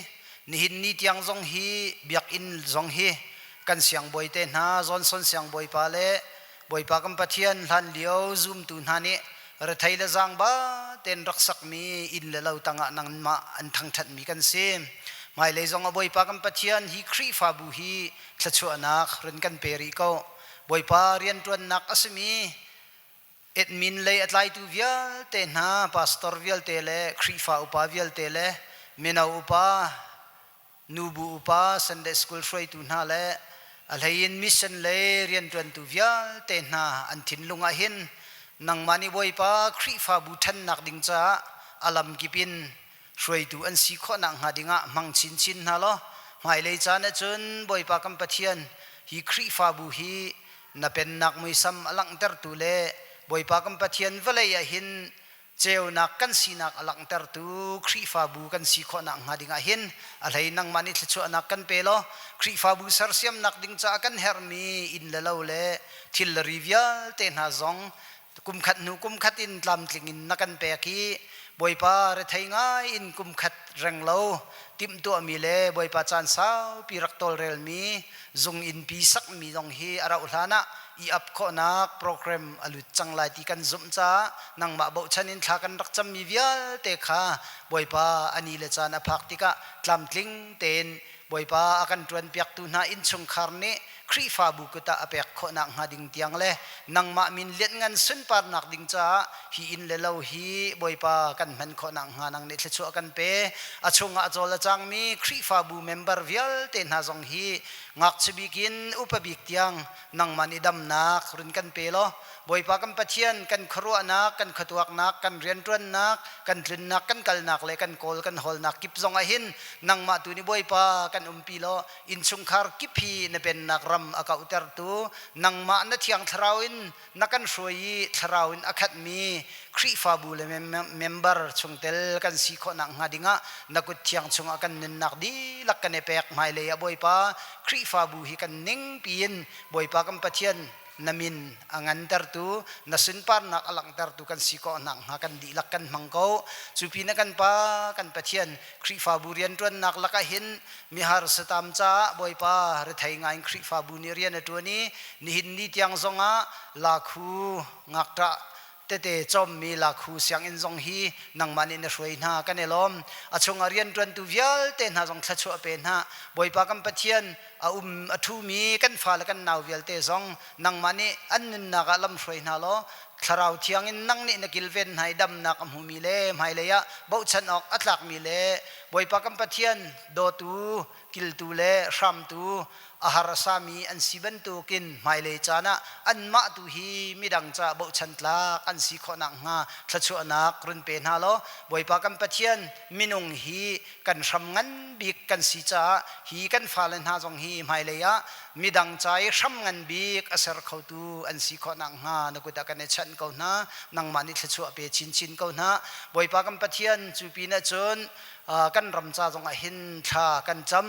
Nihin ni tiang zong hi biakinn zong hi kan siangbawi te hna Johnson siangbawipa le Bawipa kan Pathian hlan lio zumtu hna nih rethei le zaangba tein rak sakmi inn le lo tangah nangmah an thangṭhatmi kan si. Hmailei zong ah Bawipa kan Pathian hi Khrihfabu hi thluachuahnak run kan pe rih ko. Bawipa rianṭuannak a simi Admin lei a tlaitu vialte hna, pastor vialte le Khrihfa upa vialte le mino upa, nubu upa, Sunday school hruaitu hna le a hleiin mission lei rianṭuantu vialte hna an thinlung ah hin nangmah nih Bawipa Khrihfabu ṭhannak ding caah a lamkip in hruaitu an si khawh nakhnga dingah hmang chinchin hna law hmailei caan ahcun Bawipa kan Pathian hi Khrihfabu hi na pennak muisam a langhtertu le Bawipa kan Pathian vawlei ah hin ceunak kan sinak a langhtertu Khrihfabu kan si khawh nakhnga dingah hin a hlei nangmah nih thluachuahnak kan pe law Khrihfabu sersiamnak ding caah kan herhmi inn le lo le thil le ri vialte hna zong kumkhat hnu kumkhat in tlamtling in na kan pek i Bawipa rethei ngai in kumkhat reng lo timhtuahmi le Bawipa caan saupi rak tawlrelmi zung innpi sakmi zong hi a rauh hlan ah i ap khawhnak program a lut cang lai ti kan zumh caah nangmah bochan in thla kan rak cammi vialte kha Bawipa a ni le caan a phak tikah tlamtling tein Bawipa a kan ṭuanpiaktu hna innchungkhar nih Khrihfabu kut ah a pek khawh nakhnga ding tiang le nangmah min lianhngan sunparnak ding caah hi inn le lo hi Bawipa kan hman khawh nakhnga nang nih thluachuah kan pe. A chungah a cawl a cangmi Khrihfabu member vialte hna zong hi ngakchia bik in upa bik tiang nangmah nih damnak run kan pe law Bawipa kan Pathian kan khuaruahnak, kan khuatuaknak, kan rianṭuannak, kan tlunnak, kan kalnak le kan kawl kan hawlnak kip zong ah hin nangmah tu nih Bawipa kan umpi law innchungkhar kip hi na pennak ram a kauhtertu nangmah na thiang thlarau in na kan hruai i thlarau in a khatmi Khrihfabu le member chungtel kan si khawh nakhnga dingah na kut thiang chungah kan nunnak dihlak kan i pek hmailei ah Bawipa Khrihfabu hi kan ning piin Bawipa kan Pathian na min a ngantertu na sunparnak a langhtertu kan si khawh nakhnga kan dihlak kan hmang ko. Cu pin ah kan Pa kan Pathian Khrihfabu rianṭuannak lakah hin mihar satam caah Bawipa rethei ngai in Khrihfabu nih rian a ṭuan i nihin ni tiang zongah lakhu ngakṭah tete cawmmi lakhu sianginn zong hi nangmah nih na hruai hna kan i lawm. A chungah rianṭuantu vialte hna zong thluachuah pe hna. Bawipa kan Pathian a um a ṭhumi kan fale kan nau vialte zong nangmah nih an nunnak ah lamhruai hna law thlarau thiang in nang nih na kilven hna i damnak a hmumi le hmailei ah bochan awk a tlakmi le Bawipa kan Pathian dawtu kiltu le hramtu a harsami an si bantukin hmailei caan ah anmah tu hi midang caah bochan tlak an si khawh nakhnga thluachuahnak run pe hna law Bawipa kan Pathian minung hi kan hram ngan bik kan si caah hi kan fale hna zong hi hmailei ah midang ca i hram ngan bik a ser khotu an si khawh nakhnga na kut ah kan i chanh ko hna. Nangmah nih thluachuah pe chinchin ko hna. Bawipa kan Pathian, cu pinah cun kan ram ca zongah hin thla kan cam.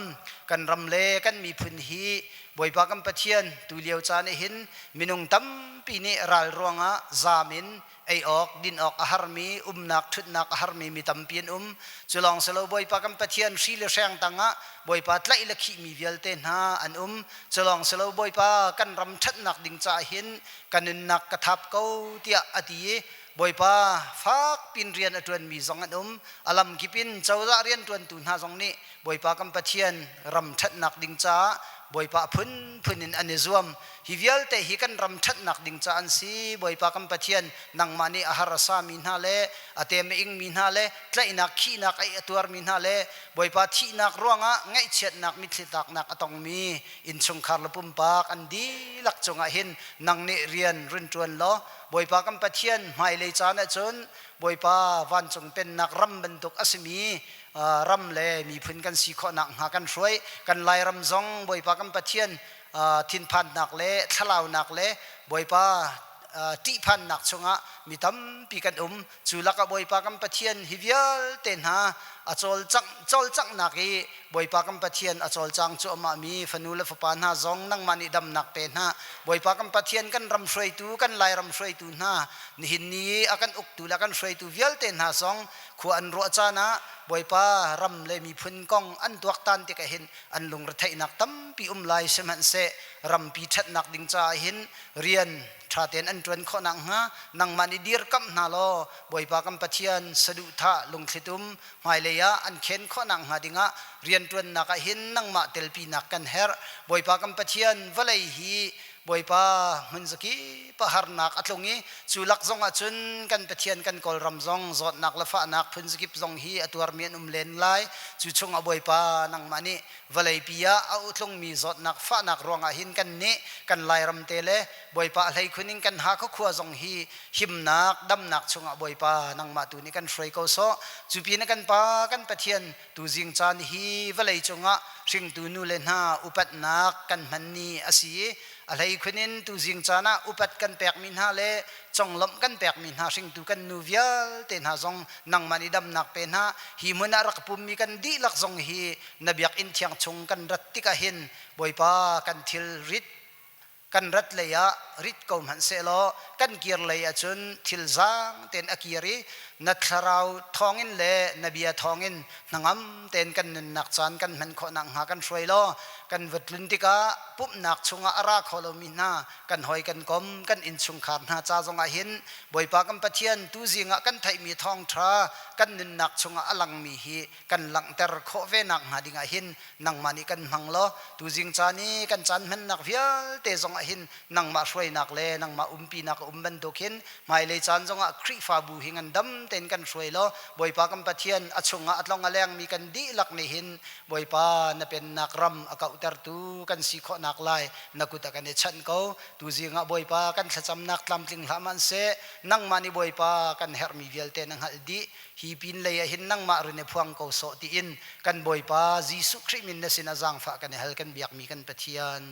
Kan ram le kan miphun hi Bawipa kan Pathian, tu lio caan ah hin minung tampi nih ral ruangah zaam in ei awk din awk a harmi, umnak ṭhutnak a harmi mi tampi an um. Cu lawng si lo, Bawipa kan Pathian, hri le hreng tangah Bawipa tlaih le khihmi vialte hna an um. Cu lawng si lo, Bawipa kan ram ṭhatnak ding caah hin ka nunnak ka thap ko tiah a ti i Bawipa fak pin rian a ṭuanmi zong an um. A lamkip in cozah rianṭuantu hna zong nih Bawipa kan Pathian ram ṭhatnak ding caah Bawipa a phunphun in an i zuam. Hi vialte hi kan ram ṭhatnak ding caah an si. Bawipa kan Pathian, nangmah nih a har a sami hna le a tem a ingmi hna le tlaihnak khihnak a a tuarmi hna le Bawipa thihnak ruangah ngaihchiatnak mitthli tlaknak a tongmi innchungkhar le pumpak an dihlak cungah hin nang nih rian run ṭuan law Bawipa kan Pathian, hmailei caan ahcun Bawipa vancung pennak ram bantuk a simi ram le miphun kan si khawh nakhnga kan hruai. Kan Lairam zong Bawipa kan Pathian, thinphannak le thlalaunak le Bawipa. ṭihphannak chungah mi tampi kan um. Cu lakah Bawipa kan Pathian hi vialte hna a cawlcanghnak i Bawipa kan Pathian a cawlcang cu amah mi fanu le fapa hna zong nangmah nih damnak pe hna. Bawipa kan Pathian kan ram hruaitu, kan Lairam hruaitu hna, nihin ni i a kan uktu le a kan hruaitu vialte hna zong khua an ruah caan ah Bawipa ram le miphun kong an tuaktan tikah hin an lungretheihnak tampi um lai sihmanhseh rampi ṭhatnak ding caah hin rian ṭha tein an ṭuan khawh nakhnga nangmah nih dirkamh hna law Bawipa kan Pathian saduhthah lungthlitum hmailei ah an khen khawh nakhnga dingah rianṭuannak ah hin nangmah telpinak kan herh. Bawipa kan Pathian, vawlei hi Bawipa hmun zakip ah harnak a tlung i cu lak zong ah cun kan Pathian kan Kawlram zong zawtnak le fahnak phun zakip zong hi a tuarmi an um len lai. Cu chungah Bawipa nangmah nih vawleipi ah a utlungmi zawtnak fahnak ruangah hin kan nih kan Lairam te le Bawipa a hleikhun in kan Hakha khua zong hi himnak damnak chungah Bawipa nangmah tu nih kan hruai ko sawh. Cu pin ah kan Pa kan Pathian tuzing caan hi vawlei cungah hringtu nu le hna upatnak kan hman ni a si i a hleikhun in tuzing caan ah upat kan pekmi hna le conglawmh kan pekmi hna hringtu kan nu vialte hna zong nangmah nih damnak pe hna. Hi hmun ah rak pummi kan dihlak zong hi na biakinn thiang chung kan rat tikah hin Bawipa kan thil rit kan rat lei ah rit ko hmanh sehlaw kan kir lei ahcun thil zaang tein a kir i na thlarau thawngin le na bia thawngin hnangam tein kan nunnak caan kan hman khawh nakhnga kan hruai law kan va tlun tikah pumhnak chungah a ra kho lomi hna kan hawi kan kom kan innchungkhar hna ca zongah hin Bawipa kan Pathian tuzing ah kan theihmi thawngṭha kan nunnak chungah a langmi hi kan langhter khawh ve nakhnga dingah hin nangmah nih kan hmang law tuzing caan i kan caan hmannak vialte zongah hin nangmah hruainak le nangmah umpinak a um bantuk hin hmailei caan zongah Khrihfabu hi ngandam tein kan hruai law Bawipa kan Pathian a chungah a tlong a lengmi kan dihlak nih hin Bawipa na pennak ram a kauhtertu kan si khawhnak lai na kut ah kan i chanh ko. Tuzing ah Bawipa kan thlacamnak tlamtling hlah hmanhseh nangmah nih Bawipa kan herhmi vialte na hngalh dih. Hi pin lei ah hin nangmah rin i phuang ko sawh tiin kan Bawipa Jesuh Khrih min na sinah zaangfah kan i hal kan biakmi kan Pathian.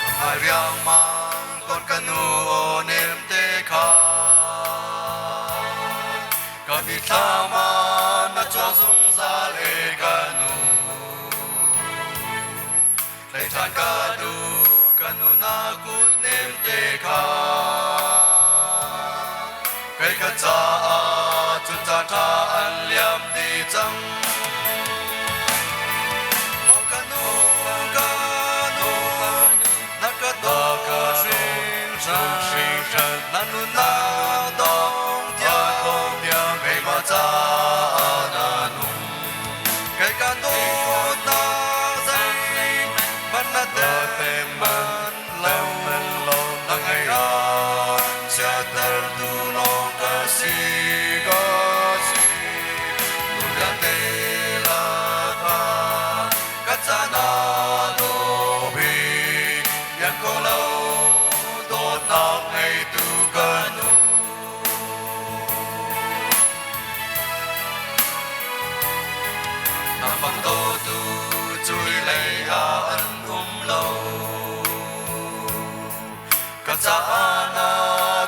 Ka ngai riangmang tawn ka nu aw nem te kha ka mithlam ah na cuang zungzal e ka nu Tleiṭhan ka duh ka nu na kut nem te kha kei ka caah cun caan ṭha an liam dih cang. Maw ka nu, ka nu, na ka dawt hringhran, na nunnak dong tiang keimah caah na nung. Kei ka dawtnak zeihmanh na tem manh lo, na ngaih ah chiattertu lawng ka si, ka si. Nu vialte lakah ka caan ah dawh bik, iang ko lo dawtnak ngeitu ka nu. Nangmah dawtu cui lei ah an um lo. Ka caah na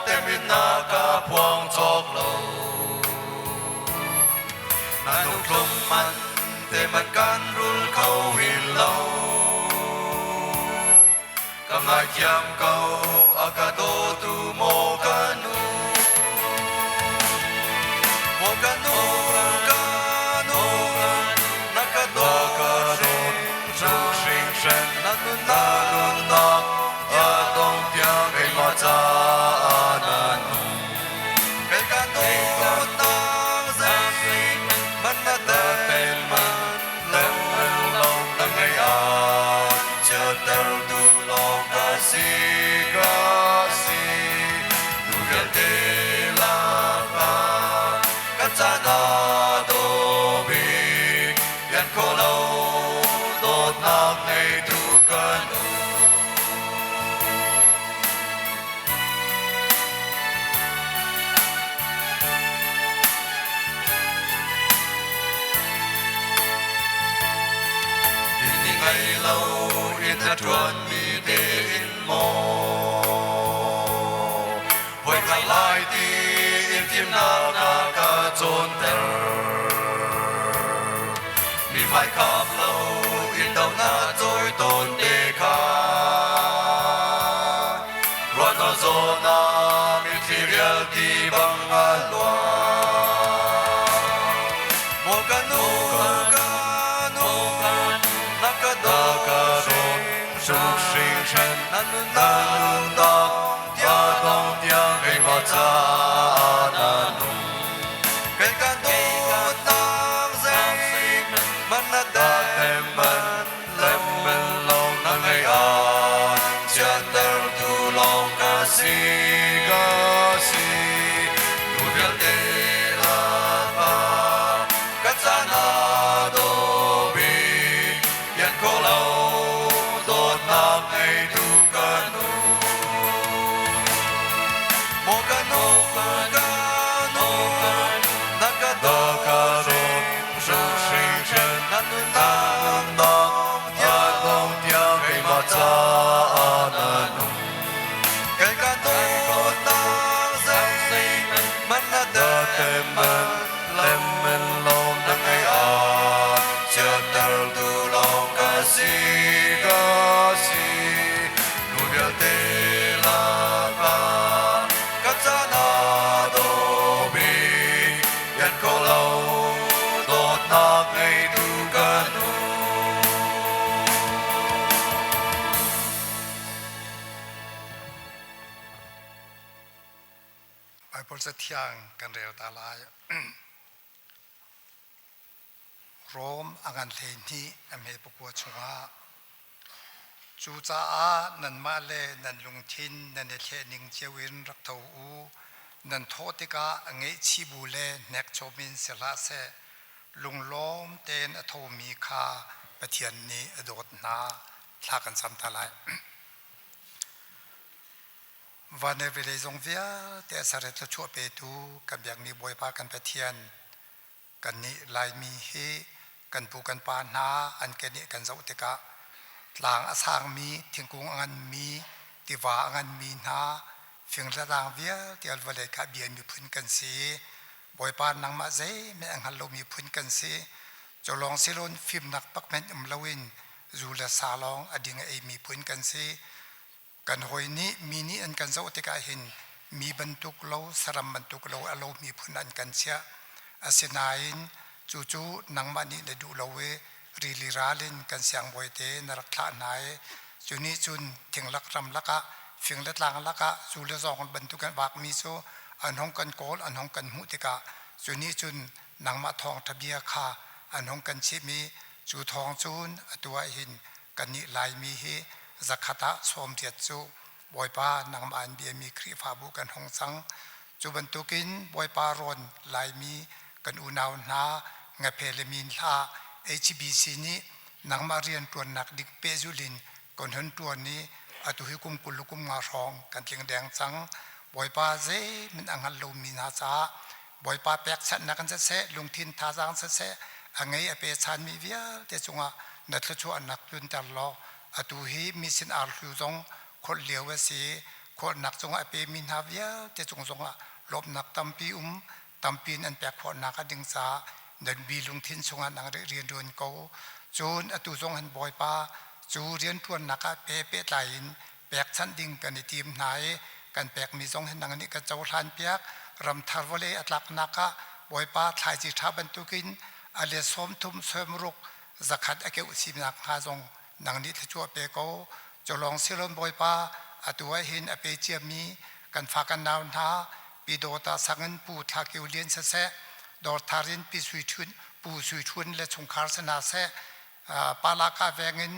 temitnak ka phuang cawk lo. Na lungthlum man te man kan rul kho hin lo. Ka ngaithiam ko a ka dawtu maw ka nu. Maw ka nu, ka nu, na ka dawt hringhran, na nunnak a dong tiang keimah caah na nung. Kei ka dawtnak zeihmanh na tel manh lo, na ngaih ah chiattertu lawng ka si, ka si. Nu vialte lakah ka caan ah daw bik, lian kho lo dawtnak ngeitu ka nu. ngei lo in na ṭuanmi tein maw voikhat lai ti in fimnak na ka cawnter. Mi hmaikap lo in do na cawi tawn te kha ruahnaw zawn ah mitthli rialti bang a luang. Maw ka nu, ka nu, na ka dawt hringhran, na nunnak tiang tiang keimah caah na nung. Kei ka dawtnak zeihmanh na tem lem lo na ngei ah chiattertu lawng ka si ka si. Nu vialte lakah ka caan aa dawh bik, ian kho lo dawtnak ngeitu ka nu. Maw ka nu, ka nu, na ka dawt hringhran, na nunnak tiang tiang keimah caah na nung. Kei ka dawtnak zeihmanh na tem lem lawng na ngei ah chiattertu lawng ka si ka si. Nu vialte lakah ka caan aa dawh bik, ian kho lo dawtnak ngeitu ka nu. Baibal Cathiang kan rel ta lai. Rom a ngan 12 a hme pakua chungah Cucaah nanmah le nan lungthin nan i thleh ning cio in rak tho u. Nan thawh tikah a ngeihchih bu le hnekchom in si hlah seh. Lunglawm tein a thomi kha Pathian nih a dawt hna. Thla kan cam ta lai. Van le vawlei zong vialte a ser i thluachuah petu kan biakmi Bawipa kan Pathian, kannih Laimi hi kan pu kan pa hna an keneh kan zoh tikah tlang a sangmi, thingkung a nganmi, tiva a nganmi hna, fing le tlang vialte vawlei kha bia miphun kan si. Bawipa nangmah zeihmanh a hngal lomi phun kan si. Cu lawng siloin fimnak pak hmanh um loin zu le sa lawng a ding a eimi phun kan si. Kan hawi nih mi nih an kan zoh tikah hin mi bantuk lo, saram bantuk lo a lomi phun an kan chiah. Asinain cucu nangmah nih na duh lo i rili ral in kan siangbawi te na rak thlah hna i cu nih cun thinglak ram lakah fing le tlang lakah zu le zawng bantuk in vakmi cu an hung kan kawl an hung kan hmuh tikah cu nih cun nangmah thawngṭha bia kha an hung kan chimh i cu thawng cun atu ah hin kannih Laimi hi zakhat ah 80 cu Bawipa nangmah an biami Khrihfabu kan hung cang. Cu bantukin Bawipa rawn Laimi kan unau hna Ngaphe le Min hla HBC nih nangmah rian ṭuannak dik pehzulh in kan hun ṭuan i atu hi kum 20 le kum nga hrawng kan tling deng cang. Bawipa zeihmanh a hngal lomi hna caah Bawipa pekchanhnak in siseh, lungthin thazaang siseh, a ngei a pechanmi vialte cungah na thluachuahnak tlunter law atu hi mi sin arhlu zong kholh lio a si i kholhnak cungah a pemi hna vialte cung zongah lawmhnak tampi um tampi in an pek khawhnak a ding caah nan bi lungthin chungah nang rih rianṭuan ko. Cun atu zong hin Bawipa cu rianṭuannak ah pe pehtlai in pekchanh ding kan i tim hna i kan pekmi zong hi nang nih kan cohlan piak. Ramthar vawlei a tlaknak ah Bawipa thlaici ṭha bantukin a let 30 sawmruk 100 a keuh sinak hnga zong nang nih thluachuah pe ko. Culawng silon Bawipa atu ah hin a pe ciami kan fa kan nau hna Pi Dawta sangin Pu Thla Kio Lian siseh, Dawrthar in Pi Sui Ṭhun, Pu Sui Ṭhun le chungkhar si hna seh, Palaka veng in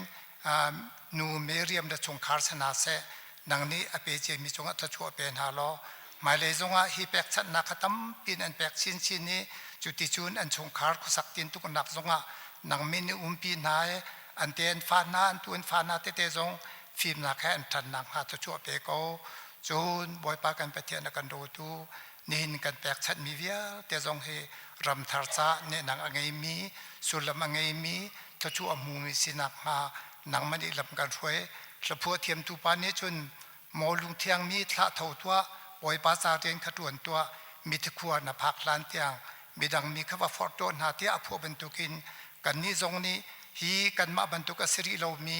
nu Miriam le chungkhar si hna seh, nang nih a pe ciami cungah thluachuah pe hna law hmailei zongah hi pekchanhnak kha tampi in an pek chinchin i cuticun an chungkhar khuasak tintuknak zongah nang min i umpi hna i an te an fa hna an tu an fa hna tete zong fimnak he an ṭhannak hnga thluachuah pe ko. Cun Bawipa kan Pathian a kan dawtu nihin kan pekchanhmi vialte zong hi ramthar ca nehnang a ngeimi sullam a ngeimi. thluachuah a hmumi sinak hnga nangmah nih lam kan hruai. Hlaphuah thiamtu pa nih cun maw lungthiang mi thlah tho tuah, Bawipa ca rian kha ṭuan tuah, mithi khua na phak hlan tiang midang mi kha va forh tuah hna tiah a phuah bantukin kannih zong nih hi kanmah bantuk a si rih lomi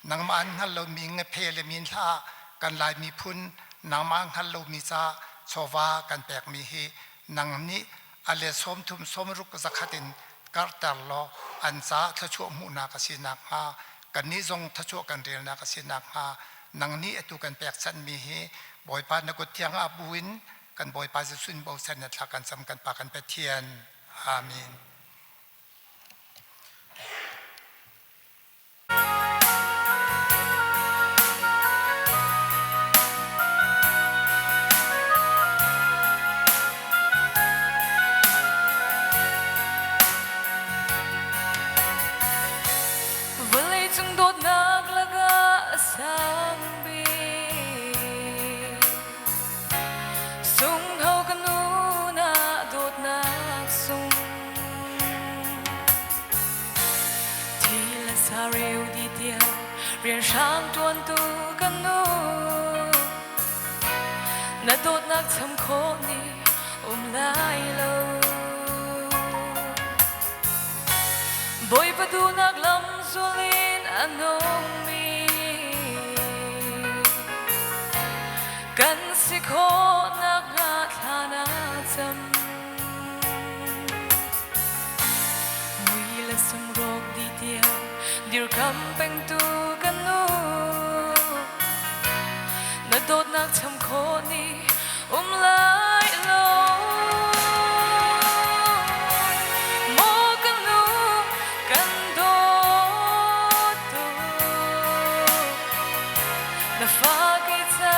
nangmah an hngal lomi ngephe le min hlah kan Lai miphun nangmah hngal lomi ca chawva kan pekmi hi nang nih a let 30 60 zakhat in karhter law an ca thluachuah hmuhnak a si nakhnga kannih zong thluachuah kan relnak a si nakhnga nang nih atu kan pekchanhmi hi Bawipa na kut thiang ah bu in kan Bawipa Jesuh in bochan na thla kan cam kan Pa kan Pathian. Amen. Vawleicung dawtnak lakah a sang bik. Sungho ka nu na dawtnak sung. Thi le sareu di tiang rian hrang ṭuantu ka nu. Na dawtnak cham khawh ni um lai lo. Bawipa duhnak lam zul in a nungmi kan si khawhnak hnga thla na cam. Mui le sumrawk di tiang dirkam pengtu kan nu. Na dawtnak cham khawh ni um lai lo. Maw kan nu kan dawt tuk. Na fa kei ca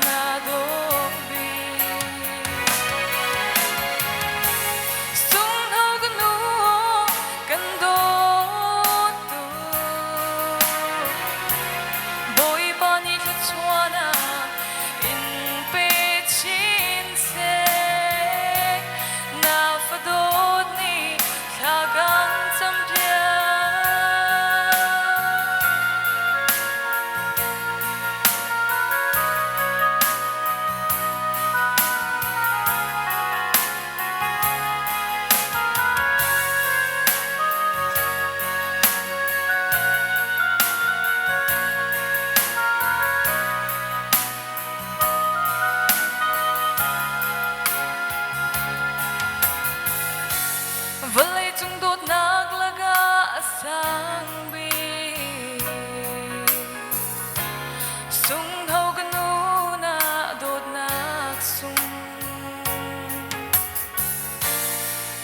na dawt bik. Sungho kan nu kan dawt tuk. Bawipa nih thluachuahnak in pe chin seh. Na fadawt nih thla kan campiak. Vawleicung dawtnak lakah a sang bik. Sungho ka nu na dawtnak sung.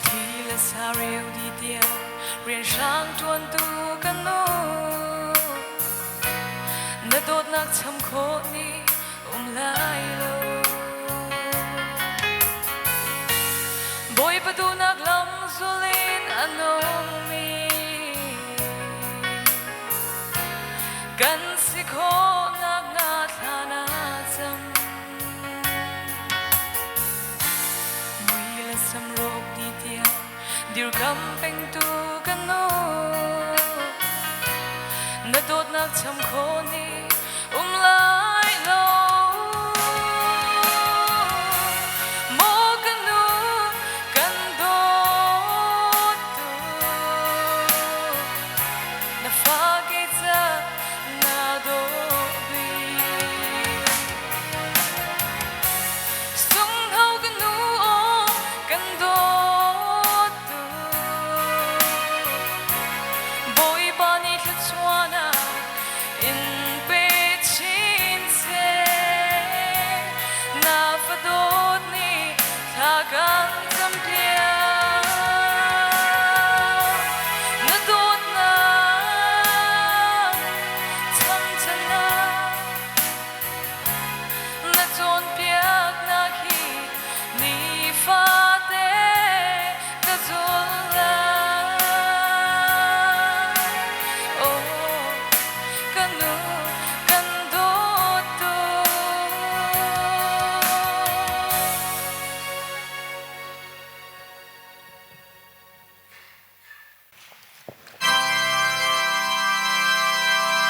Thi le sareu di tiang rian hrang ṭuantu ka nu. Na dawtnak cham khawh ni um lai lo. Bawipa duhnak lam zul in a nungmi kan si khawhnak hnga thla na cam. Mui le samrawk di tiang dirkam pengtu kan nu. Na dawtnak cham khawh ni um lai lo. Maw ka nu kan dawt tuk. Na fa kei ca na dawt bik. Sungho ka nu aw kan dawt tuk. Bawipa nih thluachuahnak in pe.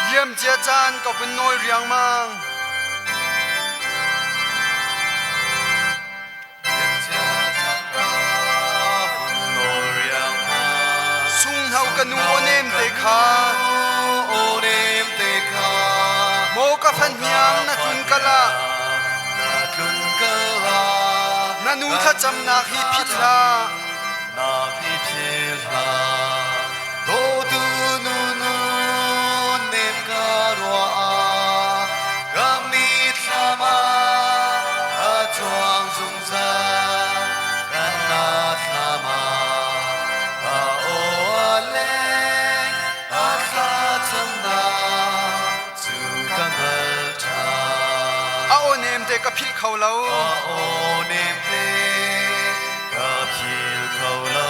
Liamcia caan ka vun nawl riangmang. Sunghno ka nu aw nem te kha. Maw ka fahniang na tlun kal ah. Na nu thlacamnak hi philh hlah. Dawtu nu nun nem ka ruah ah ka mitthlam ah a cuang zungzal kan thlam ah a aw a leng a thlacamnak cu ka hngal ṭhan. A aw nem te ka philh kho lo. A aw nem te ka phil kho lo.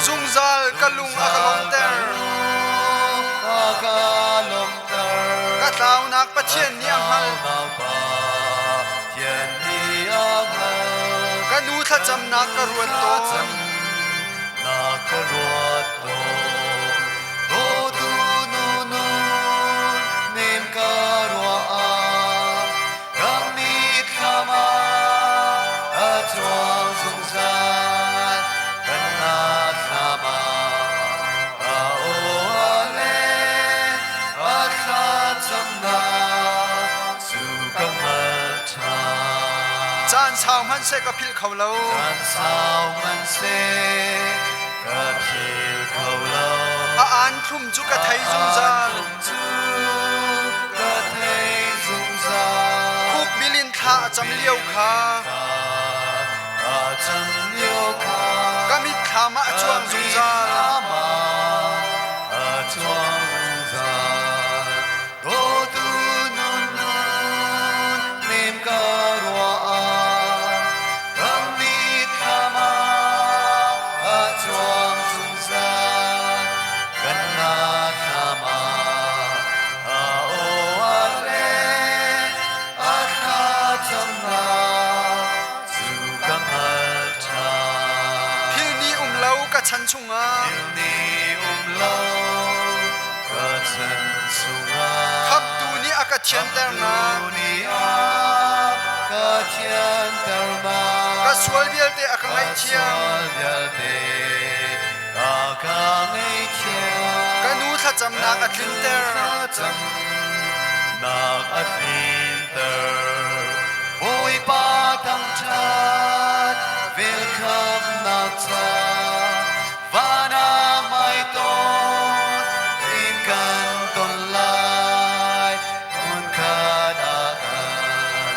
Zungzal ka lung a ka lawmhter. A ka lawmhter. Ka tlaunak Pathian nih a hngalh. Pathian nih a hngalh. Ka nu thlacamnak ka ruat tawn. Na ka ruat tawn. Dawtu nu nun nem ka ruah ah Kan mitthlam ah a cuang zungzal, kan hnathlam ah a aw a leng, a thlacamnak cu ka hngalh ṭhan. Caan sau hmanhseh ka philh kho lo. Caan sau hmanhseh ka phil kho lo. A aan thlum cu ka thei zungzal. A aan thlum cu ka thei zungzal. Khuk bil in thla a cam lio kha. A cam lio kha. Ka mitthlam ah a cuang zungzal. Ka mitthlam ah a cuang zungzal. Dawtu nun nun nem ka ruah ah ka mitthlam ah a cuang zungzal. Kan hnathlam ah a aw a leng, a thlacamnak cu ka hngalh ṭhan. Thil nih um lo ka chan chungah. Thil nih um lo ka chan chungah. Khamhtu nih a ka thianternak. Khamhtu nih a ka thianternak. Ka sual vialte a ka ngaihthiam. Ka sual vialte a ka ngaihthiam. Ka nu thlacamnak a tlinter. Thlacamnak a tlinter. Bawipa thangṭhat velkhamnak ca van ah hmaitonh in kan ton lai. Hmunkhat ah kan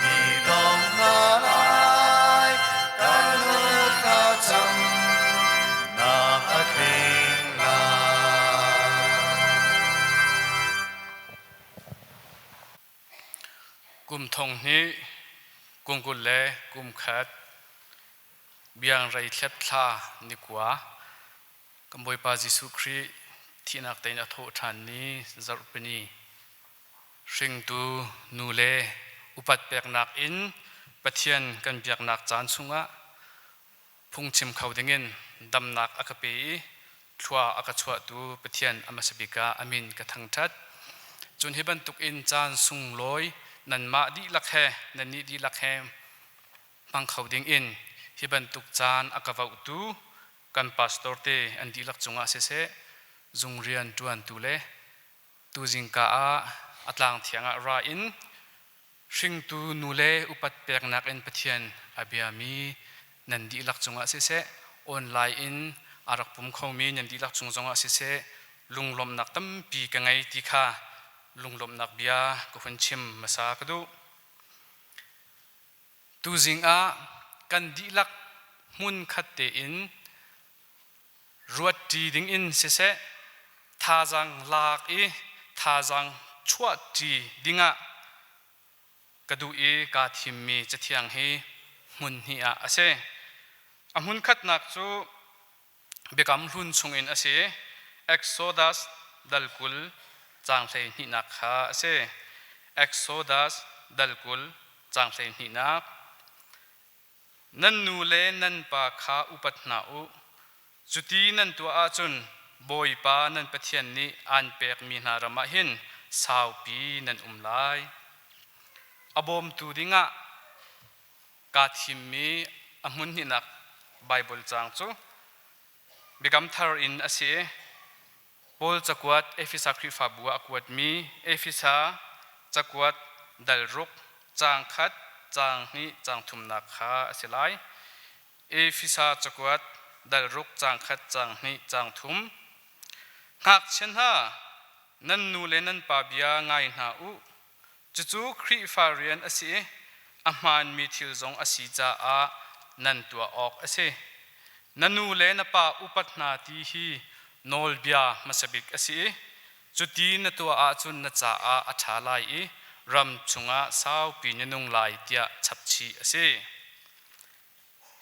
i tong hna lai. Kan nu thlacamnak a tling lai. Kum thong hnih kum 21 biangrei thlep thla ni kua kan Bawipa Jesuh Khrih thihnak tein a thawh ṭhan ni zarhpini hringtu nu le upat peknak in Pathian kan biaknak caan chungah phungchim kho dingin damnak a ka pe i thlua a ka chuahtu Pathian a hmasa bik ah a min ka thangṭhat. Cun hi bantuk in caan sunglawi nanmah dihlak he nannih dihlak he hmang kho dingin hi bantuk caan a ka vohtu kan pastor te an dihlak cungah siseh zung rian ṭuantu le tuzingka ah a tlang thiang ah ra in hringtu nu le upat peknak in Pathian a biami nan dihlak cungah siseh online in a rak pum khomi nan dihlak cung zongah siseh lunglawmhnak tampi ka ngei ti kha lunglawmhnak bia ka hun chim hmasa ka duh. Tuzing ah kan dihlak hmun khat tein ruatṭi dingin siseh thazaang lak i thazaang chuahṭi dingah ka duh i kaa thimmi cathiang hi hmun hnih ah a si. A hmun khatnak cu Biakam Hlun chungin a si. Exodus dal 20 caang 12nak kha a si. Exodus dal 20 caang 12nak. Nan nu le nan pa kha upat hna u. Cuti nan tuah ahcun Bawipa nan Pathian nih aan pekmi hna ram ah hin saupi nan um lai. A bawmtu dingah kaa thimmi a hmun hnihnak Baibal caang cu Biakam Thar in a si i Paul cakuat Efesa Khrihfabu ah a kuatmi Efesa cakuat dal ruk caang khat, caang hnih, caang thumnak kha a si lai. Efesa cakuat dal ruk caang khat, caang hnih, caang thum. Ngakchia hna, nan nu le nan pa bia ngai hna u. Cucu Khrihfa rian a si i a hmaanmi thil zong a si caah nan tuah awk a si. Na nu le na pa upat hna ti hi nawlbia hmasa bik a si i cuti na tuah ahcun na caah a ṭha lai i ram chungah saupi na nung lai tiah chapchih a si.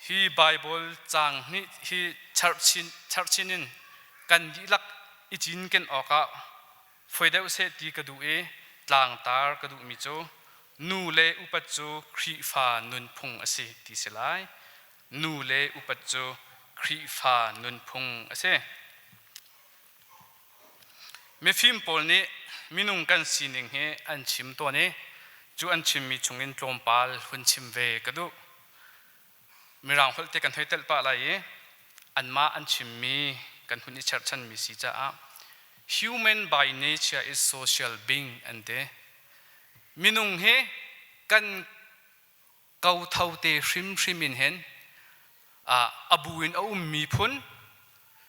Hi Baibal caang hnih hi cherhchin in kan dihlak i cinken awkah Foi deuh seh ti ka duh i tlangtar ka duhmi cu nu le upat cu Khrihfa nunphung a si ti si lai. Nu le upat cu Khrihfa nunphung a si. Mifim pawl nih minung kan sining hi an chim tawn i cu an chimmi chungin tlawmpal hun chim ve ka duh. Mirang holh te kan hoi telh pah lai i anmah an chimmi kan hun i cherhchanmi si caah human by nature is social being an ti. Minung hi kan kotho te hrimhrim in hin a bu in a ummi phun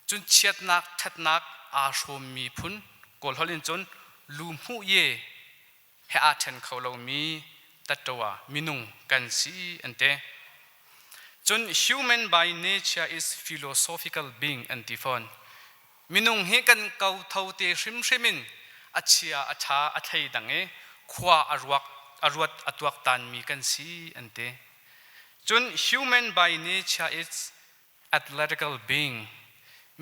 cun chiatnak ṭhatnak aa hrawmmi phun Kawl holh in cun lu hmuh ye he aa ṭhen kho lomi tattawa minung kan si an ti. Cun human by nature is philosophical being an ti fawn. Minung hi kan kotho te hrimhrim in a chia a ṭha a thlei dang i khua a ruak a ruat a tuaktanmi kan si an ti. Cun human by nature is athletical being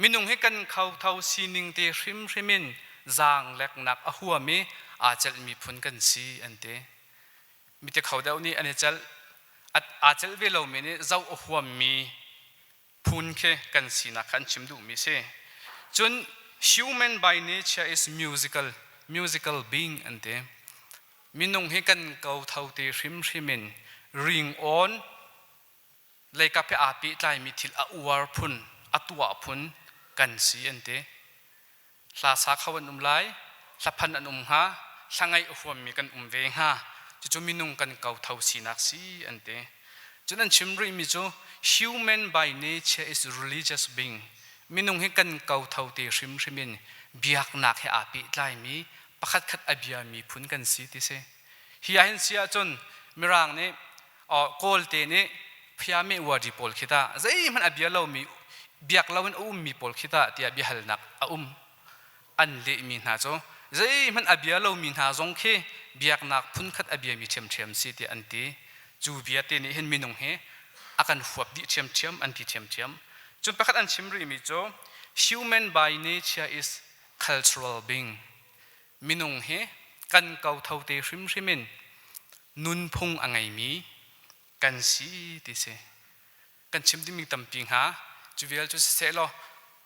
minung hi kan khotho sining te hrimhrim in zaangleknak a huam i aa celhmi phun kan si an ti. Mite kho deuh nih an i celh aa celh ve lomi nih zoh a huammi phun khi kan sinak kha an chim duhmi si. Cun human by nature is musical being an ti. Minung hi kan kotho te hrimhrim in ring on leikap he aa pehtlaimi thil a uar phun, a tuah phun kan si an ti. Hla sa kho an um lai, hlaphan an um hnga, hla ngaih a huammi kan um ve hnga. Cucu minung kan kotho sinak si an ti. Cun an chim rihmi cu human by nature is religious being. Minung hi kan kotho te hrimhrim in biaknak he aa pehtlaimi pakhatkhat a biami phun kan si ti si. Hi ahhin si ahcun Mirang nih Kawlte nih phiami uadi pawl khi tah zeihmanh a bia lomi biak loin a ummi pawl khi tah tiah biahalnak a um. An lehmi hna cu zeihmanh a bia lomi hna zong khi biaknak phunkhat a biami ṭhiamṭhiam si tiah an ti. Cu bia te nih hin minung hi a kan huap dih ṭhiamṭhiam an ti ṭhiamṭhiam. Cun pakhat an chim rihmi cu human by nature is cultural being. Minung hi kan kotho te hrimhrim in nunphung a ngeimi kan si ti si. Kan chim dingmi tampi hnga. Cu vial cu siseh law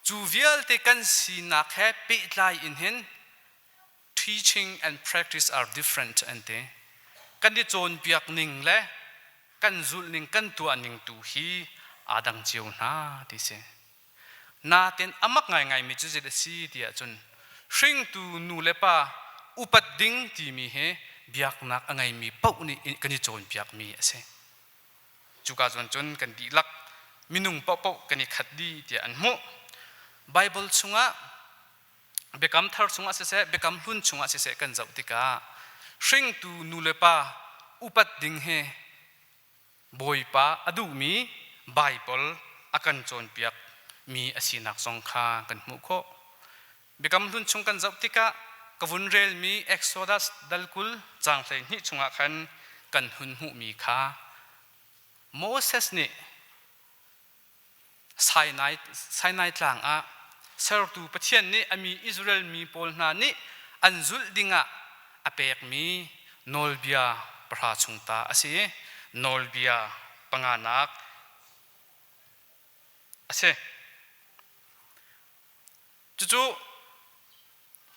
cu vialte kan sinak he pehtlai in hin teaching and practice are different an ti. Kan i cawnpiak ning le kan zulh ning kan tuah ning tu hi aa dang cio hna ti si. Natin a mak ngaingaimi cu zei a si ti ahcun hringtu nu le pa upat ding timi hi biaknak a ngeimi paoh nih kan i cawnpiakmi a si. Cuka zawn cun kan dihlak minung paohpaoh kan i khat dih tiah an hmuh. Baibal chungah Biakam Thar chungah siseh, Biakam Hlun chungah siseh kan zoh tikah hringtu nu le pa upat ding hi Bawipa a duhmi Baibal a kan cawnpiak mi a sinak zong kha kan hmuh khawh. Biakam Hlun chung kan zoh tikah ka vun relmi Exodus dal 20 caang 12 chungah khan kan hun hmuhmi kha Moses nih Sinai, Sinai tlang ah sertu Pathian nih a mi Israel mi pawl hna nih an zulh dingah a pekmi nawlbia pahra chung ta a si. Nawlbia panganak a si. Cucu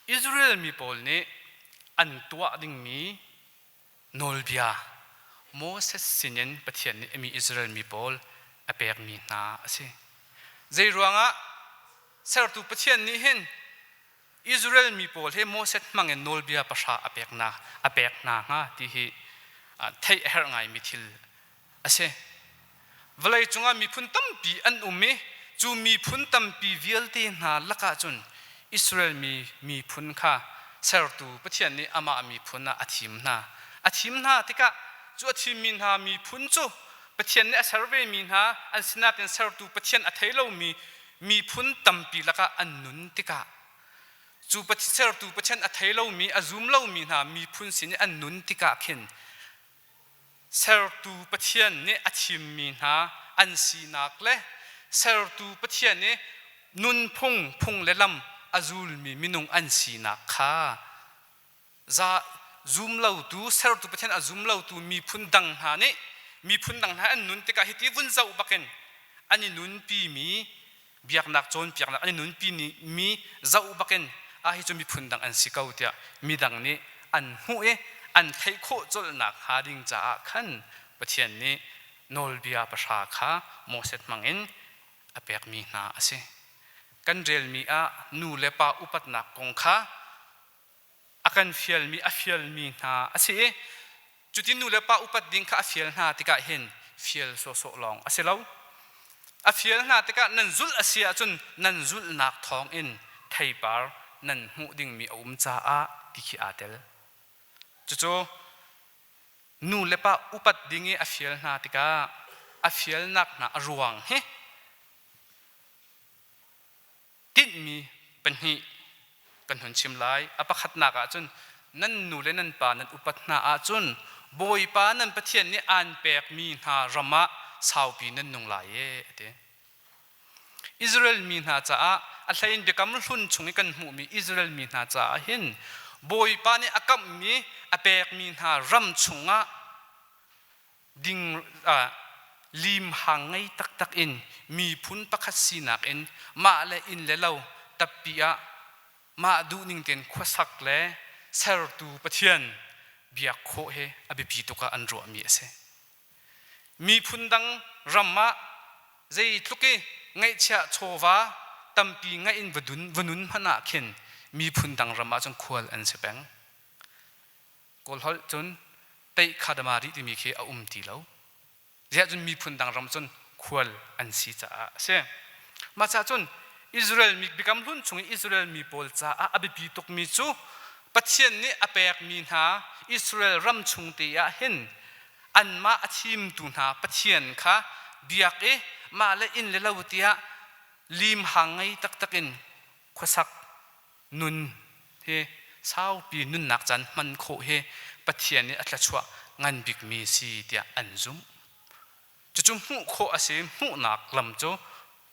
Israel mi pawl nih an tuah dingmi nawlbia Moses sinin Pathian nih mi Israel mi pawl a pekmi hna a si. Zei ruangah sertu Pathian nih hin Israel mi pawl hi Moses hmangin nawlbia pahra a pek hna a pek hna hnga ti hi theih a herh ngaimi thil a si. Vawlei cungah miphun tampi an um i cu miphun tampi vialte hna lakah cun Israel mi miphun kha sertu Pathian nih amah miphun ah a thim hna. A thim hna tikah cu a thimmi hna miphun cu Pathian nih a ser vemi hna an sinakin sertu Pathian a thei lomi miphun tampi lakah an nun tikah cu sertu Pathian a thei lomi a zum lomi hna miphun sin i an nun tikah khin sertu Pathian nih a thimmi hna an sinak le sertu Pathian i nunphung phung le lam a zulmi minung an sinak kha za zum lotu sertu Pathian a zum lotu miphun dang hna nih miphun dang hna an nun tikah hiti vun zoh bakin an i nunpimi biaknak cawnpiaknak an i nunpi mi zoh bakin ah hi cu miphun dang an si ko tiah midang nih an hmuh i an theih khawh colhnak hnga ding caah khan Pathian nih nawlbia pahra kha Moses hmangin a pekmi hna a si. Kan relmi ah nu le pa upatnak kong kha a kan fialmi a fialmi hna a si i cuti nu le pa upat ding kha a fial hna tikah hin fial sawhsawh lawng a si lo. A fial hna tikah nan zulh a si ahcun nan zulhnak thawngin theipar nan hmuh dingmi a um caah ti khi aa tel. Cucu nu le pa upat ding i a fial hna tikah a fialnak hna a ruang hi Tinhmi pahnih kan hun chim lai. A pakhatnak ah cun nan nu le nan pa nan upat hna ahcun Bawipa nan Pathian nih aan pekmi hna ram ah saupi nan nung lai e a ti. Israel mi hna caah a hleiin biakam hlun chung i kan hmuhmi Israel mi hna caah hin Bawipa nih a kamhmi a pekmi hna ram chungah ding limhang ngei taktak in miphun pakhat sinak in mah le inn le lo tappi ah mah duhning tein khuasak le sertu Pathian biak khawh hi a biapi tuk ah an ruahmi a si. Miphun dang ram ah zeitluk i ngeihchiah chawva tampi ngaih in va dun va nun hmanh ah khin miphun dang ram ah cun khual an si peng. Kawlholh cun teih-khadamari timi khi a um ti lo. Ziah cun miphun dang ram cun khual an si caah a si. Mah caah cun Israel mi biakam hlun chung i Israel mi pawl caah a biapi tukmi cu Pathian nih a pekmi hna Israel ram chung te ah hin anmah a thimtu hna Pathian kha biak i mah le inn le lo tiah limhang ngei taktak in khuasak nun hi saupi nunnak caan hman khawh hi Pathian nih a thluachuah ngan bikmi si tiah an zumh. Cucu hmuh khawh a si hmuhnak lam cu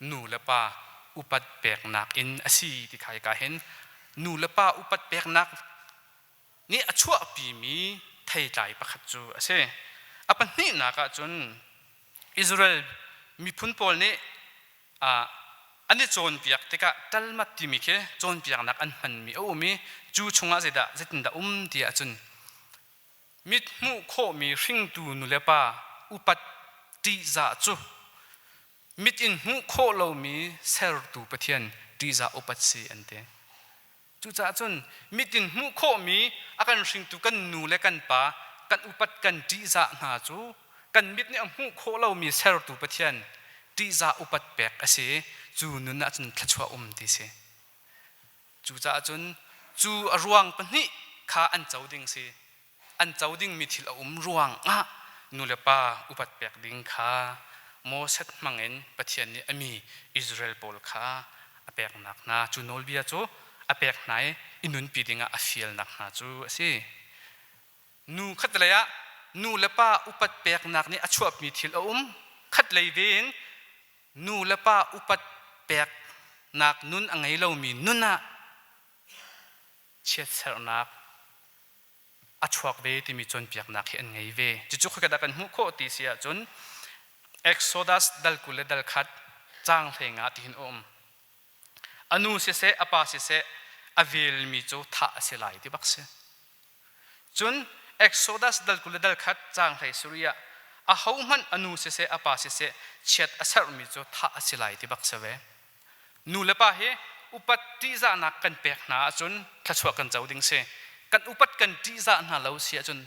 nu le pa upat peknak in a si ti kha hika hin nu le pa upat peknak nih a chuahpimi theitlai pakhat cu a si. A pahnihnak ah cun Israel miphun pawl nih an i cawnpiak tikah Talmud timi khi cawnpiaknak an hmanmi a um i cu chungah zeidah zeitindah um ti ahcun mit hmuh khawhmi hringtu nulepa upat ṭihzah cu mit in hmuh khawh lomi sertu Pathian ṭihzah upat si an ti. Cucaah cun mit in hmuh khawhmi a kan hringtu kan nu le kan pa kan upat kan ṭihzah hna cu kan mit nih a hmuh khawh lomi sertu Pathian ṭihzah upat pek a si i cu nun ah cun thluachuah um ti si. Cucaah cun cu a ruang pahnih kha an co ding si. An co dingmi thil a um ruangah nu le pa upat pek ding kha Moses hmangin Pathian nih a mi Israel pawl kha a peknak hna cu nawlbia cu a pek hna i i nunpi dingah a fialnak hna cu a si. Nu khatlei ah nu le pa upat peknak nih a chuahmi thil a um khatlei ve in nu le pa upat peknak nun a ngei lomi nun ah chiatserhnak a chuak ve timi cawnpiaknak hi an ngei ve. Cucu khoika dah kan hmuh khawh ti si ahcun Exodus dal 20 le dal khat caang hlei nga tihin a um. A nu siseh a pa siseh a velmi cu thah a si lai ti bak si. Cun Exodus dal 20 le dal khat caang 17 ah ahohmanh a nu siseh a pa siseh chiat a serhmi cu thah a si lai ti bak si ve. Nu le pa hi upat ṭihzahnak kan pek hna ahcun thluachuah kan co ding si. Kan upat kan ṭihzah hna lo si ahcun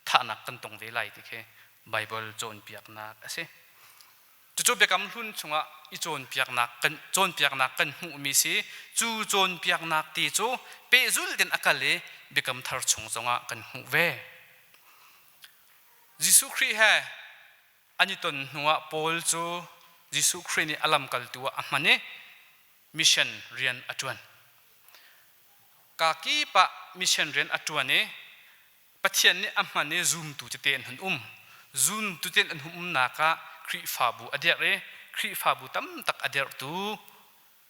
thahnak kan tong ve lai ti khi Baibal cawnpiaknak a si. Cucu Biakam Hlun chungah i cawnpiaknak kan cawnpiaknak kan hmuhmi si. Cu cawnpiaknak ti cu pehzul in a kal i Biakam Thar chung zongah kan hmuh ve. Jesuh Khrih he an i ton hnuah Paul cu Jesuh Khrih nih a lamkaltu ah a hman i mission rian a ṭuan. Ka kip ah mission rian a ṭuan i Pathian nih a hman i zumtu tete an hun um. Zumtu tete an hun umnak ah Khrihfabu a dirh i Khrihfabu tamtak a dirhtu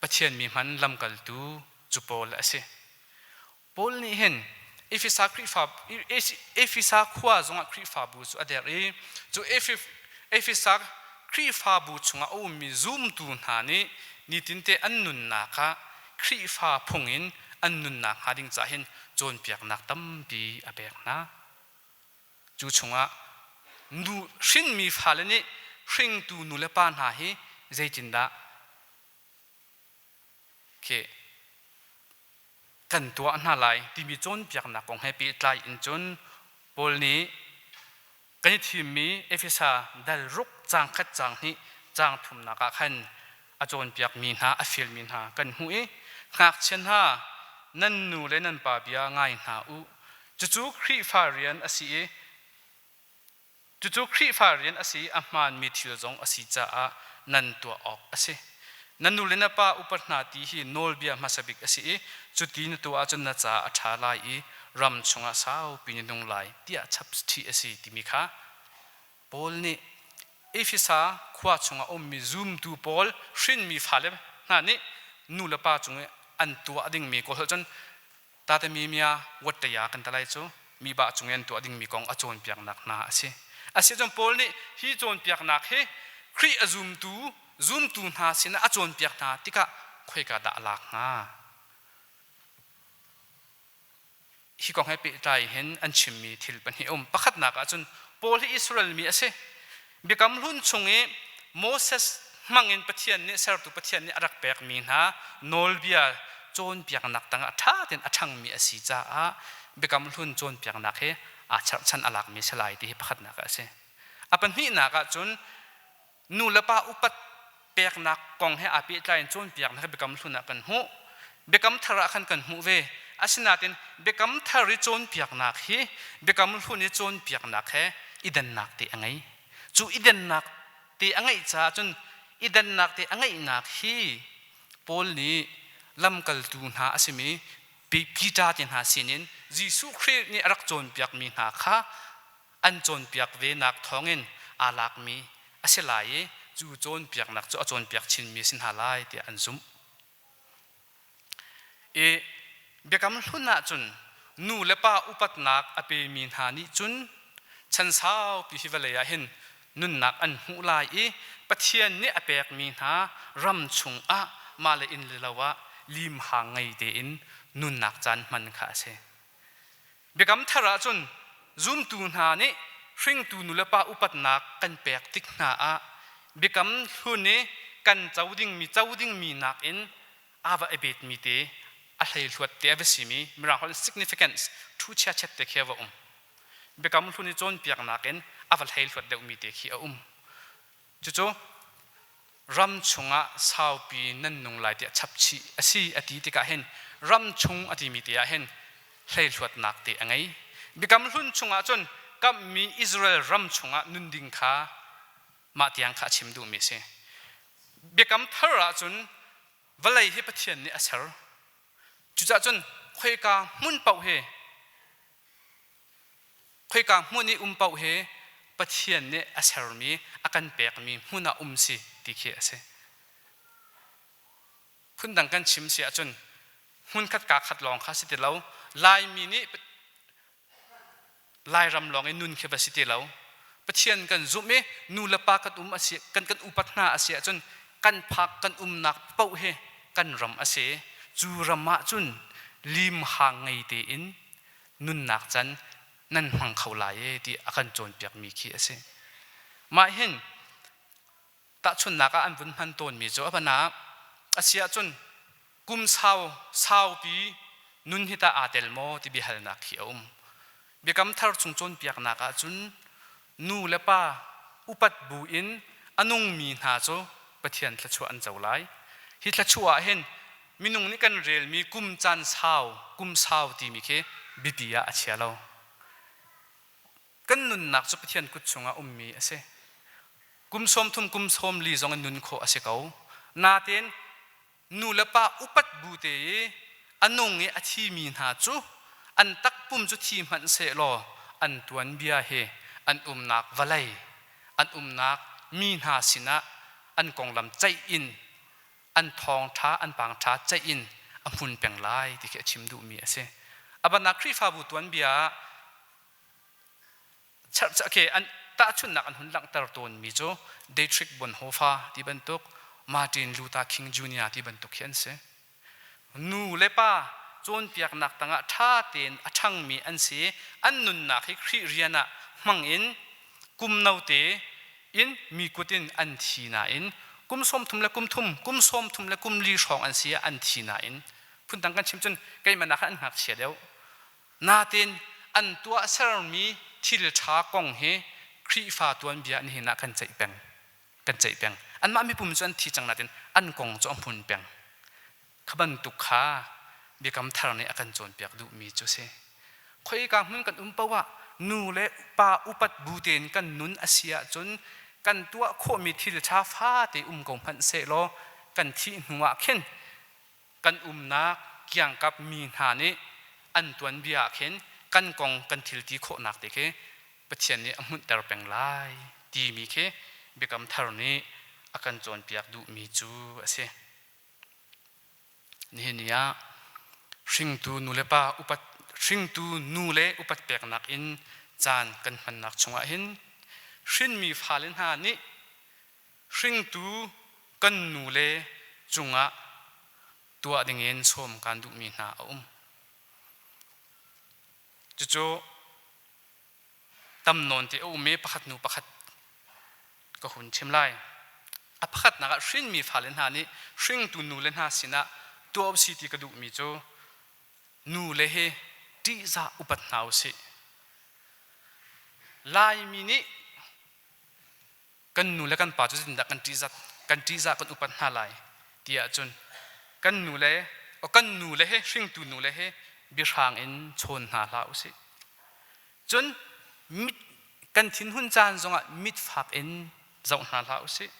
Pathian mi hman lamkaltu cu Paul a si. Paul nih hin Efesa Khrihfa Efesa khua zongah Khrihfabu cu a derh i cu Efesa Khrihfabu chungah a ummi zumtu hna nih nitinte an nunnak ah Khrihfa phung in an nunnak hnga ding caah hin cawnpiaknak tampi a pek hna. Cu chungah nu hrinmi fale nih hringtu nu le pa hna hi zeitindah khi kan tuah hna lai timi cawnpiaknak kong he pehtlai in cun Paul nih kan i thimmi Efesa dal ruk caang khat caang hnih caang thumnak ah khan a cawnpiakmi hna a fialmi hna kan hmuh i ngakchia hna nan nu le nan pa bia ngai hna u cucu Khrihfa rian a si i Cucu Khrihfa rian a si i a hmaanmi thil zong a si caah nan tuah awk a si. Na nu le na pa upat hna ti hi nawlbia hmasa bik a si i cuti na tuah ahcun na caah a ṭha lai i ram chungah saupi na nung lai tiah chap ṭhi a si timi kha Paul nih Efesa khua chungah a ummi zumtu pawl hrinmi fale hna nih nu le pa cung i an tuah dingmi kawl holh cun Tatemimia wattaya kan ti lai cu mi ba cung i an tuah dingmi kong a cawnpiaknak hna a si. Asicun Paul nih hi cawnpiaknak hi Khrih a zumtu zumtu hna sinah a cawnpiak hna tikah khoika dah a lak hnga? Hi kong he pehtlai hin an chimmi thil pahnih a um. Pakhatnak ahcun Paul hi Israel mi a si. Biakam Hlun chung i Moses hmangin Pathian nih sertu Pathian nih a rak pekmi hna nawlbia cawnpiaknak tangah ṭha tein a ṭhangmi a si caah Biakam Hlun cawnpiaknak hi aa cherhchan a lakmi si lai ti hi pakhatnak ah a si. A pahnihnak ah cun nu le pa upat peknak kong he aa pehtlai in cawnpiaknak hi Biakam Hlun ah kan hmuh. Biakam Thar ah khan kan hmuh ve. Asinain Biakam Thar i cawnpiaknak hi Biakam Hlun i cawnpiaknak he i dannak te a ngei. Cu i dannak te a ngeih caah cun i dannak te a ngeihnak hi Paul nih lamkaltu hna a simi Peter te hna sinin Jesuh Khrih nih a rak cawnpiakmi hna kha an cawnpiak venak thawngin aa lakmi a si lai i cu cawnpiaknak cu a cawnpiak chinmi a si hna lai tiah an zumh. I Biakam Hlun ahcun nu le pa upatnak a pemi hna nih cun chan saupi hi vawlei ah hin nunnak an hmuh lai i Pathian nih a pekmi hna ram chungah mah le inn le lo ah limhang ngei tein nunnak caan hman kha a si. Biakam Thar ahcun zumtu hna nih hringtu nulepa upatnak kan pek tik hna ah Biakam Hlun i kan co dingmi co dingmi nakin aa va i betmi te a hleihluat te a va simi Mirang holh in significance thu chiachet te khi a va um. Biakam Hlun i cawnpiaknak in a va hleihluat deuhmi te khi a um. Cucu ram chungah saupi nan nung lai tiah chapchih a si a ti tikah hin ram chung a timi te ah hin hleihluatnak te a ngei. Biakam hlun chungah cun kamhmi Israel ram chungah nun ding kha mah tiang kha a chim duhmi a si. Biakam thar ah cun vawlei hi Pathian nih a ser. Cucaah cun khoika hmun paoh hi Khoika hmun i um paoh hi Pathian nih a sermi, a kan pekmi hmun ah um si ti khi a si. Phundang kan chim si ahcun hmunkhat kaa khat lawng kha si ti lo. Laimi nih Lairam lawng i nun khi va si ti lo. Pathian kan zumh i nu le pa kan um a si kan kan upat hna a si ahcun kan phak kan umnak paoh hi kan ram a si. Cu ram ah cun limhang ngei tein nunnak can nan hmang kho lai e ti a kan cawnpiakmi khi a si. Mah hin tahchunhnak ah an vun hman tawnmi cu a ban ah a si ahcun kum sau saupi nun hi tah aa tel maw ti biahalnak khi a um. Biakam thar chung cawnpiaknak ahcun nu le pa upat bu in a nungmi hna cu Pathian thluachuah an co lai. Hi thluachuah ah hin minung nih kan relmi kum caan sau, kum sau timi khi biapi ah a chia lo. Kan nunnak cu Pathian kut chungah ummi a si. Kum 30, kum 40 zong in nun khawh a si ko. Nain nu le pa upat bu te i a nung i a thimi hna cu an takpum cu thi hmanh sehlaw an tuanbia hi an umnak vawlei, an umnak mi hna sinah an konglam ceih in an thawngṭha an pangṭha ceih in a hmun peng lai ti khi a chim duhmi a si. A bannak Khrihfabu tuanbia ah okay, an tahchunhnak an hun langhter tawnmi cu Dietrich Bonhoeffer ti bantuk Martin Luther King Jr. ti bantuk khi an si. Nu le pa cawnpiaknak tangah ṭha tein a ṭhangmi an si. An nunnak hi Khrih rian ah hmang in kum note in mi kut in an thi nain kum 30 le kum thum, kum 30 le kum li hrawng an si ah an thi nain phundang kan chim cun keimah nak an ngakchia deuh. Nain an tuahsermi thil ṭha kong hi Khrihfa tuanbia nihin ah kan ceih peng. Kan ceih peng. Anmah mipum cu an thi cang nain an kong cu a hmun peng. Kha bantuk kha biakam thar nih a kan cawnpiak duhmi cu a si. Khoika hmun kan um paoh ah nu le pa upat bu tein kan nun a si ahcun kan tuah khawhmi thil ṭha fate um ko hmanh sehlaw kan thih hnu ah khin kan umnak kiangkap mi hna nih an tuanbia ah khin kan kong kan thil ti khawhnak te khi Pathian nih a hmunhter peng lai timi khi biakam thar nih a kan cawnpiak duhmi cu a si. Nihin ni ah hringtu nu le pa upat hringtu nu le upat peknak in caan kan hmannak chungah hin hrinmi fale hna nih hringtu kan nu le cungah tuah dingin sawm kan duhmi hna a um. Cucu tam nawn te a um i pakhat hnu pakhat ka hun chim lai. A pakhatnak ah hrinmi fale hna nih hringtu nu le hna sinah tuah usih ti ka duhmi cu nu le hi ṭihzah upat hna usih. Laimi nih kan nu le kan pa cu zeitindah kan ṭihzat kan ṭihzah kan upat hna lai ti ahcun kan nu le kan nu le he hringtu nu le he biahrang in chawn hna hlah usih. Cun mit kan thinhun caan zongah mitfak in zoh hna hlah usih.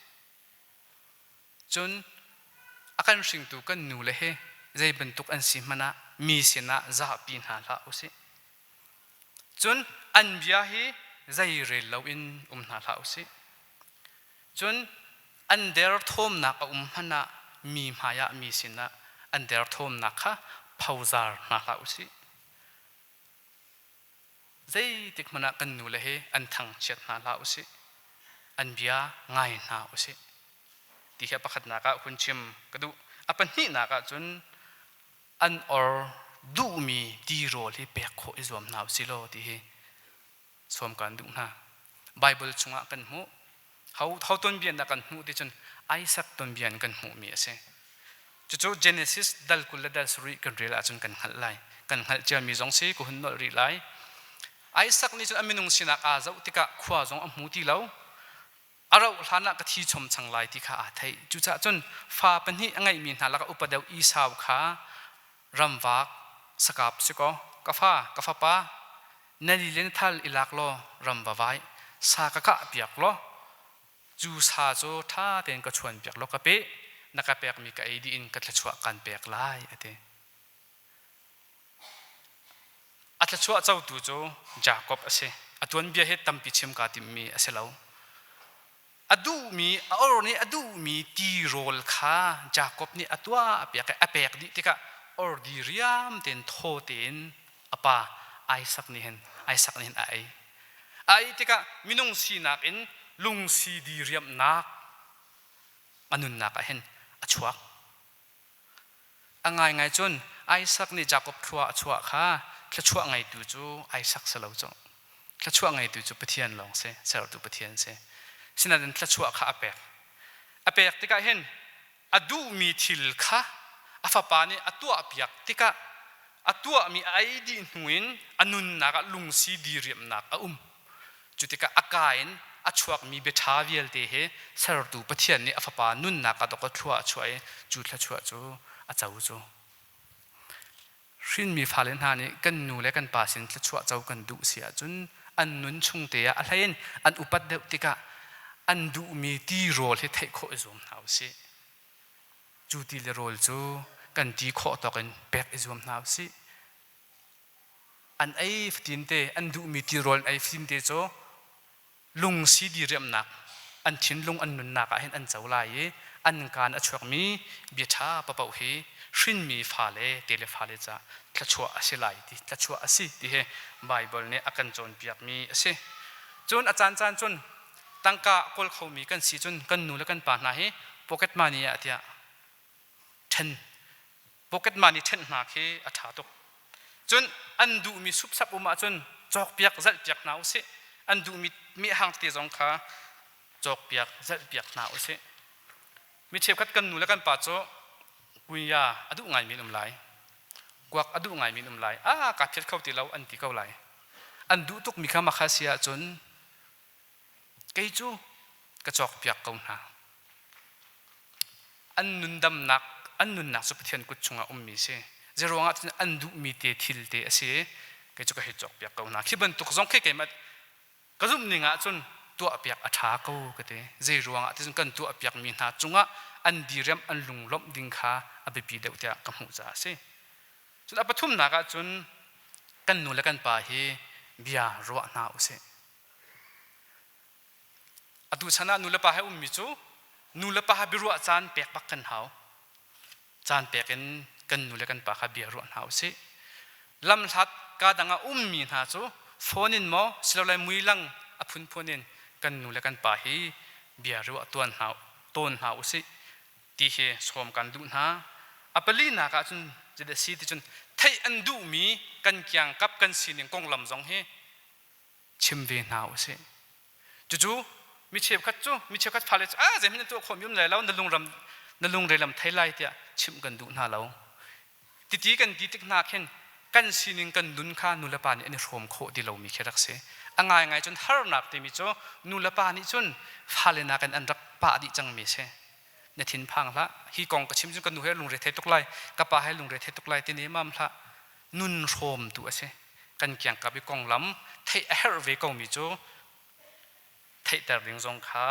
Cun a kan hringtu kan nu le he zei bantuk an si hmanh ah mi sinah zahpi hna hlah usih. Cun an bia hi zei rel loin um hna hlah usih. Cun an derthawmnak a um hmanh ah mi hmaiah mi sinah an derthawmnak kha phozar hna hlah usih. Zeitik hmanh ah kan nule hi an thangchiat hna hlah usih. An bia ngai hna usih. Ti hi a pakhatnak ah hun chim ka duh. A pahnihnak ah cun an or duhmi tirawl hi pek khawh i zuam hna usih law ti hi sawm kan duh hna. Bible chungah kan hmuh. Ho, ho tuanbia dah kan hmuh ti cun Isaac tuanbia in kan hmuhmi a si. Cucu Genesis dal 20 le dal 7 kan rel ahcun kan hngalh lai. Kan hngalh ciami zong si ka hun nolh rih lai. Isaac nih cun a minung sinak aa zoh tikah khua zong a hmu ti lo. A rauh hlan ah ka thi chom chang lai ti kha aa theih. Cucaah cun fa pahnih a ngeihmi hna lakah upa deuh Esau kha ramvak sakap si kaw ka fa ka fapa na li le na thal i lak law ram va vai sa ka kah piak law cu sa cu ṭha tein ka chuan piak law ka pe na ka pekmi ka ei dih in ka thluachuah kan pek lai a ti. A thluachuah cotu cu Jakob a si. A tuanbia hi tampi chim kaa timhmi a si lo. A duhmi a or nih a duhmi tirawl kha Jakob nih a tuah piak i a pek dih tikah ordi riam tein thaw tein a pa Isaac nih hin Isaac nih hin a ei. A ei tikah minung sinak in lungsi diriamhnak a nunnak ah hin a chuak. A ngaingai cun Isaac nih Jakob thlua a chuah kha thluachuah ngeitu cu Isaac si lo cu. Thluachuah ngeitu cu Pathian lawng si, sertu Pathian si. Sinain thluachuah kha a pek. A pek tikah hin a duhmi thil kha a fapa nih a tuahpiak tikah a tuahmi a ei dih hnu in a nunnak ah lungsi diriamnak a um. Cu tikah a ka in a chuakmi bia ṭha vialte he sertu Pathian nih a fapa nunnak ah dawk thlua a chuah i cu thluachuah cu a co cu. Hrinmi fale hna nih kan nu le kan pa sin thluachuah co kan duh si ahcun an nun chung te ah a hlei in an upat deuh tikah an duhmi tirawl hi theih khawh i zuam hna usih. Cu ti le rawl cu kan ti khawh tawk in pek i zuam hna usih. An ei fatin te an duhmi tirawl an ei fatin te cu lungsi diriamnak an thinlung an nunnak ah hin an co lai i an kaan a chuakmi bia ṭha papaoh hi hrinmi fale te le fale ca thluachuah a si lai ti thluachuah a si ti hi Baibal nih a kan cawnpiakmi a si. Cun a caancaan cun tangka kawl khomi kan si cun kan nu le kan pa hna hi pocket money ah tiah ṭhen pocket money ṭhenh hna khi a ṭha tuk. Cun an duhmi supsap um ahcun cawkpiak zalhpiak hna usih. An duhmi mehhang tete zong kha cawkpiak zalhpiak hna usih. Mi cheukhat kan nu le kan pa cu kunya a duh ngaimi an um lai. Kuak a duh ngaimi an um lai. Ah, kaa phiat kho ti lo an ti ko lai. An duh tukmi kha makha si ahcun kei cu ka cawkpiak ko hna. An nundamnak, an nunnak cu Pathian kut chungah ummi si. Zeiruangah cun an duhmi te thil te a si i kei cu ka hei cawkpiak ko hna. Khi bantuk zong khi keimah ka zumh ning ah cun tuahpiak a ṭha ko ka ti. Zeiruangah ti cun kan tuahpiakmi hna cungah an diriamh, an lunglawmh ding kha a biapi deuh tiah ka hmuh caah a si. Cun a pathumnak ah cun kan nu le kan pa hi bia ruah hna usih. Atu chan ah nulepa he ummi cu nulepa ha biaruah caan pek bak kan hau. Caan pek in kan nu le kan pa kha bia ruah hna usih. Lamhlat ka dang ah ummi hna cu phone in maw silole muilang a phunphun in kan nu le kan pa hi bia ruah tuan hna tawn hna usih ti hi sawm kan duh hna. A palinak ah cun zeidah si ti cun theih an duhmi kan kiangkap kan sining konglam zong hi chim ve hna usih. Cucu mi cheukhat cu mi cheukhat fale cu ah zeihmanh na tuah khawhmi um lai lo na lungram na lungrelam thei lai tiah chimh kan duh hna lo. Titi kan ti tik hna khin kan sining kan nun kha nulepa nih an i hrawm khawh ti lomi khi rak si. A ngaingai cun harnak timi cu nulepa nih cun fale nakin an rak pah dih cangmi si. Na thin phang hlah. Hi kong ka chim cun ka nu he lungre thei tuk lai, ka pa he lungre thei tuk lai ti nemam hlah. Nun hrawm tu a si. Kan kiangkap i konglam theih a herh ve komi cu theihter ding zong kha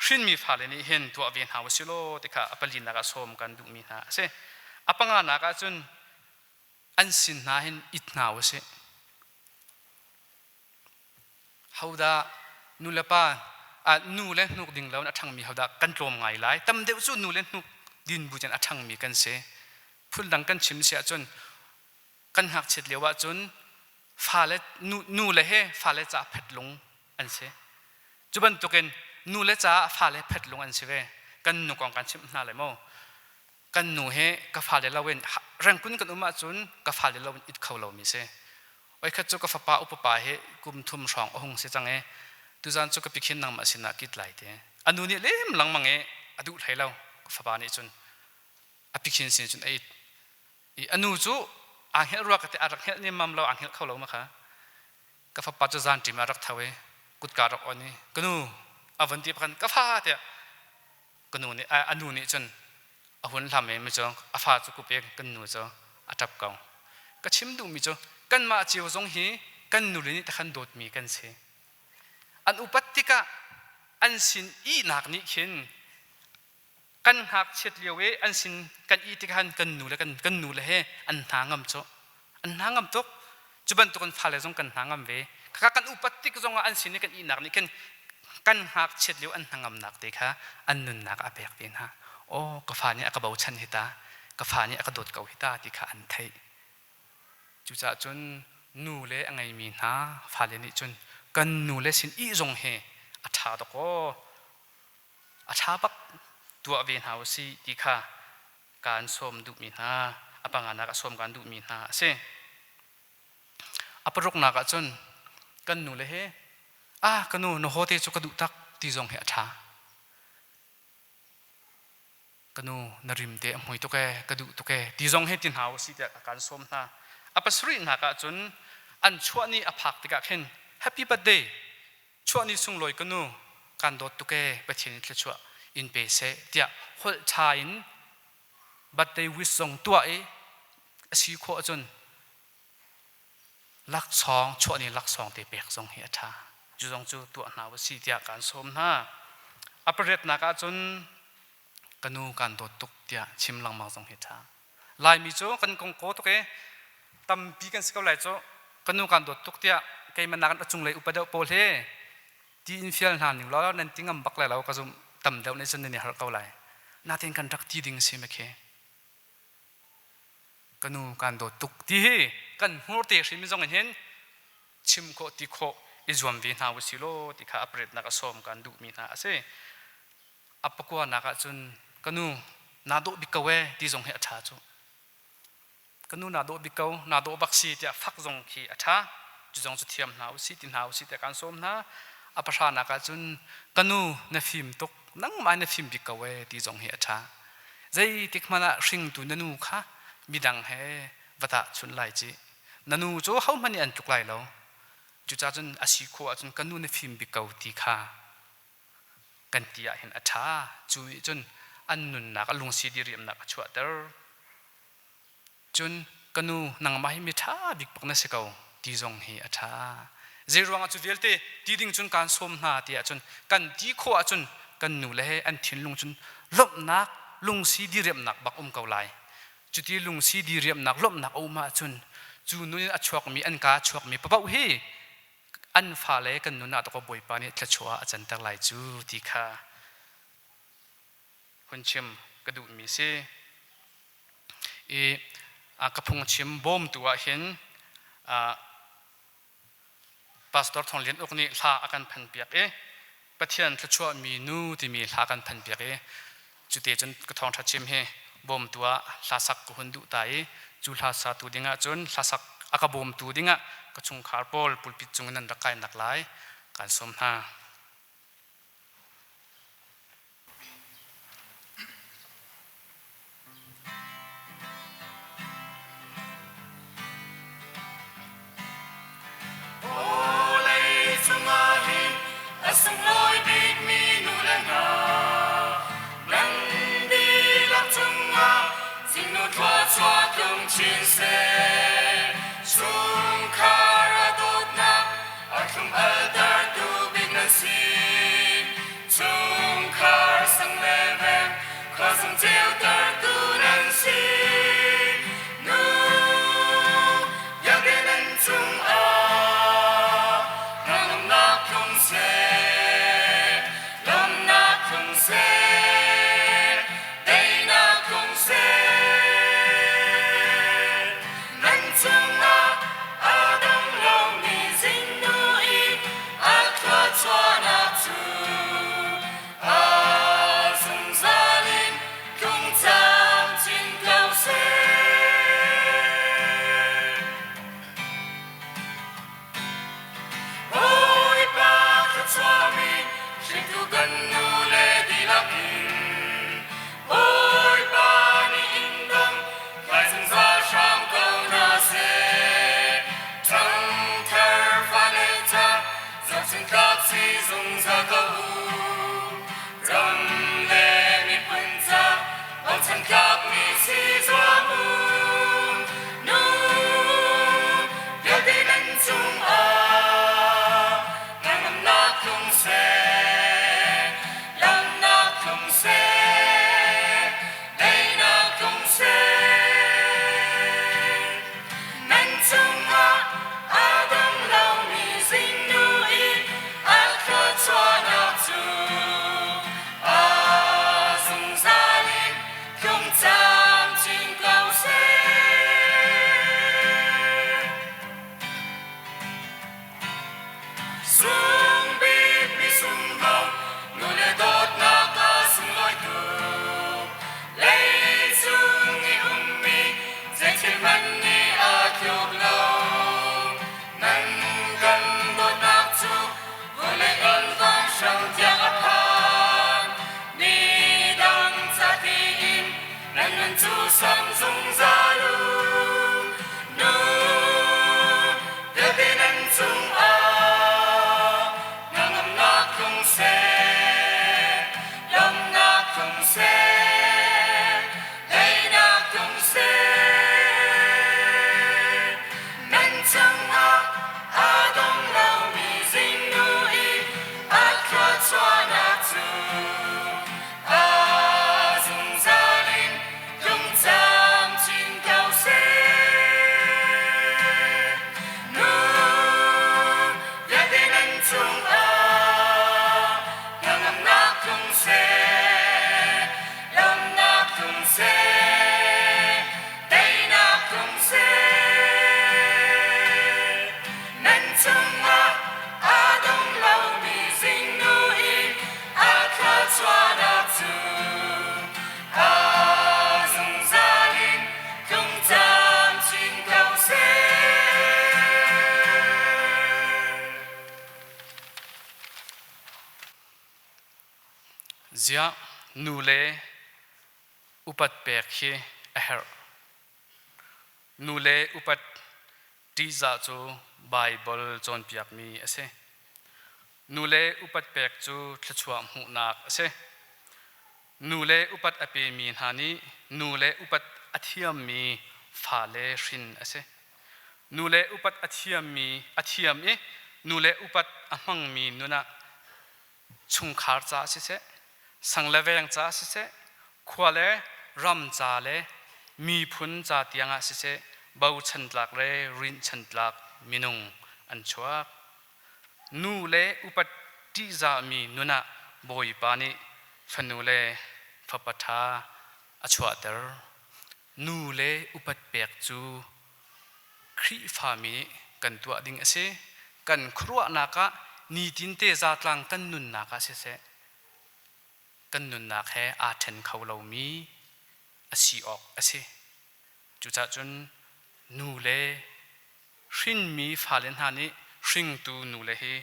hrinmi fale nih hin tuah ve hna usih law ti kha a palinak ah sawm kan duhmi hna a si. A panganak ah cun an sin hna hin it hna usih. Hodah nu le pa nu le hnuk ding lo in a ṭhangmi hodah kan tlawm ngai lai. Tam deuh cu nu le hnuk din bu cun a ṭhangmi kan si. Phundang kan chim si ahcun kan ngakchiat lio ahcun fale nu le he fale caah phetlung an si. Cu bantukin nu le caah fale phetlung an si ve. Kan nu kong kan chimh hna lai maw? Kan nu he ka fale loin rengkun kan um ahcun ka fale loin it kho lomi si. Oi khat cu ka fapa upa pa he kum thum hrawng a hung si cang i tuzan cu ka pikhin nangmah sinah kit lai te. A nu nih lem lengmang i a duh hlei lo ka fapa nih cun a pikhin sin cun a it. I a nu cu aa hngelh rua ka ti a rak hngelh nemmam lo aa hngelh kho lo ma kha. Ka fapa cu zan ṭim ah rak tho i kutka rak on i ka nu a vun ti pakhan ka fa tiah ka nu nih a nu nih cun a hun hlam i mi cu a fa cu kup i kan nu cu a ṭap ko. Ka chim duhmi cu kanmah cio zong hi kan nule nih takhan dawtmi kan si. An upat tikah an sin ihnak nih khin kan ngakchiat lio i an sin kan ih tikah khan kan nu le kan kan nu le he an hna ngam cu an hna ngam tuk cu bantuk in fale zong kan hna ngam ve khaka kan upat tik zong ah an sin i kan ihnak nih khin kan ngakchiat lio an hnangamnak te kha an nunnak a pek ve hna aw ka fa nih a ka bochan hi ta ka fa nih a ka dawt ko hi ta ti kha an theih cucaah cun nu le a ngeimi hna fale nih cun kan nu le sin ih zong hi a ṭha dawk aw A ṭha bak tuah ve hna u sih ti kha kaan sawm duhmi hna, a panganak a sawm kaan duhmi hna a si. A paruknak ah cun kan nu le he ah ka nu na haw te cu ka duh tak ti zong hi a ṭha. Ka nu na rim te a hmui tuk ee ka duh tuk ee ti zong hi ti hna usih tiah ka kan sawm hna. A pasarihnak ah cun an chuah ni a phak tikah khin happy birthday chuah ni sunglawi ka nu kan dawt tuk ee Pathian in thluachuah in pe seh tiah holh ṭha in birthday wish zong tuah i a si khawh ahcun laksawng chuah ni laksawng te pek zong hi a ṭha. Cu zong cu tuah hna u si tiah kaan sawm hna. A pariatnak ahcun ka nu kaan dawt tuk tiah chim lengmang zong hi ṭha. Laimi cu kan kong kaw tuk i tampi kan si ko lai cu ka nu kaan dawt tuk tiah keimah nakin a cunglei upa deuh pawl hi ti in fial hna ning law nan ti ngam bak lai lo ka zumh tam deuh nih cun nan i harh ko lai. Natin kan rak ti ding si makhi. Ka nu kaan dawt tuk ti hi kan hmur te hrim zong in hin chim khawh ti khawh i zuam ve hna usih law ti kha a pariatnak a sawm kan duhmi hna a si. A pakuanak ah cun ka nu naa dawh bik ko ee ti zong hi a ṭha cu. Ka nu naa dawh bik ko, naa dawh bak si tiah fak zong khi a ṭha. Cu zong cu thiam hna usih ti hna usih tiah kan sawm hna. A pahranak ah cun ka nu na fim tuk, nangmah na fim bik ko ee ti zong hi a ṭha. Zeitik hmanh ah hringtu na nu kha midang he va tahchunh lai ci. Na nu cu hohmanh nih an tluk lai lo. Cucaah cun a si khawh ahcun ka nu na fim bik ko ti kha kan ti ahhin a ṭha. Cu nih cun an nunnak a lungsi diriamnak a chuahter. Cun ka nu nangmah hi mi ṭha bik bak na si ko ti zong hi a ṭha. Zeiruangah cu vialte ti ding cun kaan sawm hna ti ahcun kan ti khawh ahcun kan nu le he an thinlung cun lawmhnak lungsi diriamnak bak um ko lai. Cuti lungsi diriamnak lawmhnak a um ahcun cu nun in a chuakmi an kaa a chuakmi paoh hi an fale kan nun ah dawkaw Bawipa nih thluachuah a canter lai cu ti kha hun chim ka duhmi si. I ka phungchim bawmtu ah hin Pastor Thawng Lian Uk nih hla a kan phanpiak i Pathian thluachuahmi nu timi hla kan phanpiak i cute cun ka thawngṭha chim hi bawmtu ah hla sak ka hun duh ta i cu hla satu dingah cun hla sak a ka bawmtu dingah ka chungkhar pawl pulpit cung in nan rak kainak lai kaan sawm hna. Vawlei cungah hin a sunglawi bikmi nu le hna nan dihlak cungah zingnu thluachuah tlung chin seh. Chungkhar a dawtnak a thlum altertu bik nan si. Chungkhar sang le veng khuazung ceutertu nan si. Nu vialte nan cungah hnangamnak tlung seh, lawmhnak tlung seh, daihnak tlung seh. Nan cungah a dong lomi zingnu i a thluachuahnak cu a zungzal in tlung camcin ko seh. Bawipa thluachuahmi hringtu kan nu le dihlak in Bawipa nih in dong tlai zungzal hram ko hna seh. Ṭhangthar fale ca zohchunhtlak si zungzal ko u. Ram le miphun ca bochan tlakmi si zuam u. Nu vialte nan cungah hnangamnak tlung seh, lamnak tlung seh, daihnak tlung seh. Nan cungah aa dang lomi zingnu i a thluachuahnak cu a zungzal in tlung camcin ko seh. Sung bikmi sunglaw nu le dawtnak a sunglawi tuk. Leicung i ummi zeithil hmanh nih a tluk lo. cu sam zungzal u. Nu vialte nan cungah hnangamnak tlung seh, lawmhnak tlung seh, daihnak tlung seh. Nan cungah aa dong lomi zingnu i a thluachuahnak cu a zungzal in tlung camcin ko seh. Nu vialte nan cungah hnangamnak tlung seh, lawmhnak tlung seh, teinak tlung seh. Nan cungah aa dong lomi zingnu i a thluachuahnak cu a zungzal in tlung camcin ko seh. Ziah nu le upat pek hi a herh. Nu le upat ṭihzah cu Baibal cawnpiakmi a si. Nu le upat pek cu thluachuah hmuhnak a si. Nu le upat a pemi hna nih nu le upat a thiammi fale hrin a si. Nu le upat a thiammi a thiam i nu le upat a hmangmi nun ah chungkhar caah siseh, sang le veng caah siseh, khua le ram ca le miphun ca tiangah siseh, bochan tlak le rinhchan tlak minung an chuak. Nu le upat ṭihzahmi nun ah Bawipa nih fanu le fapa ṭha a chuahter. Nu le upat pek cu Khrihfami nih kan tuah ding a si. Kan khuaruahnak ah nitinte zatlang kan nunnak ah siseh, kan nunnak he aa ṭhen kho lomi a si awk a si. Cucaah cun nu le hrinmi fale hna nih hringtu nule hi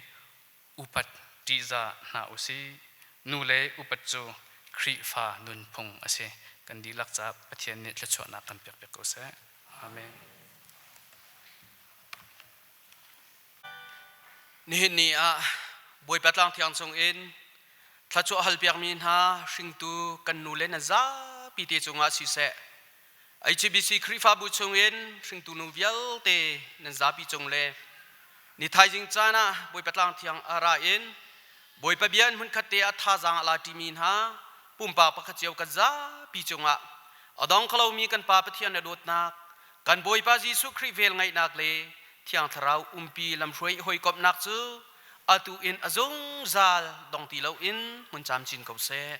upat ṭihzah hna u sih. Nu le upat cu Khrihfa nunphung a si. Kan dihlak caah Pathian nih thluachuahnak kan pek piak ko seh. Amen. Nihin ni ah Bawipa tlang thiang chung in thluachuah halpiakmi hna hringtu kan nu le nan zapi te cungah siseh HBC Khrihfabu chungin hringtu nu vialte nan zapi cung le ni thaizing caan ah Bawipa tlang thiang a ra in Bawipa bia in hmunkhat te ah thazaang a la ṭimi hna pumpak pakhat cio kan zapi cungah a dong kho lomi kan Pa Pathian a dawtnak kan Bawipa Jesuh Khrih vel ngaihnak le Thiang Thlarau umpi lamhruai hawikomhnak cu atu in a zungzal dong ti loin hmun camcin ko seh.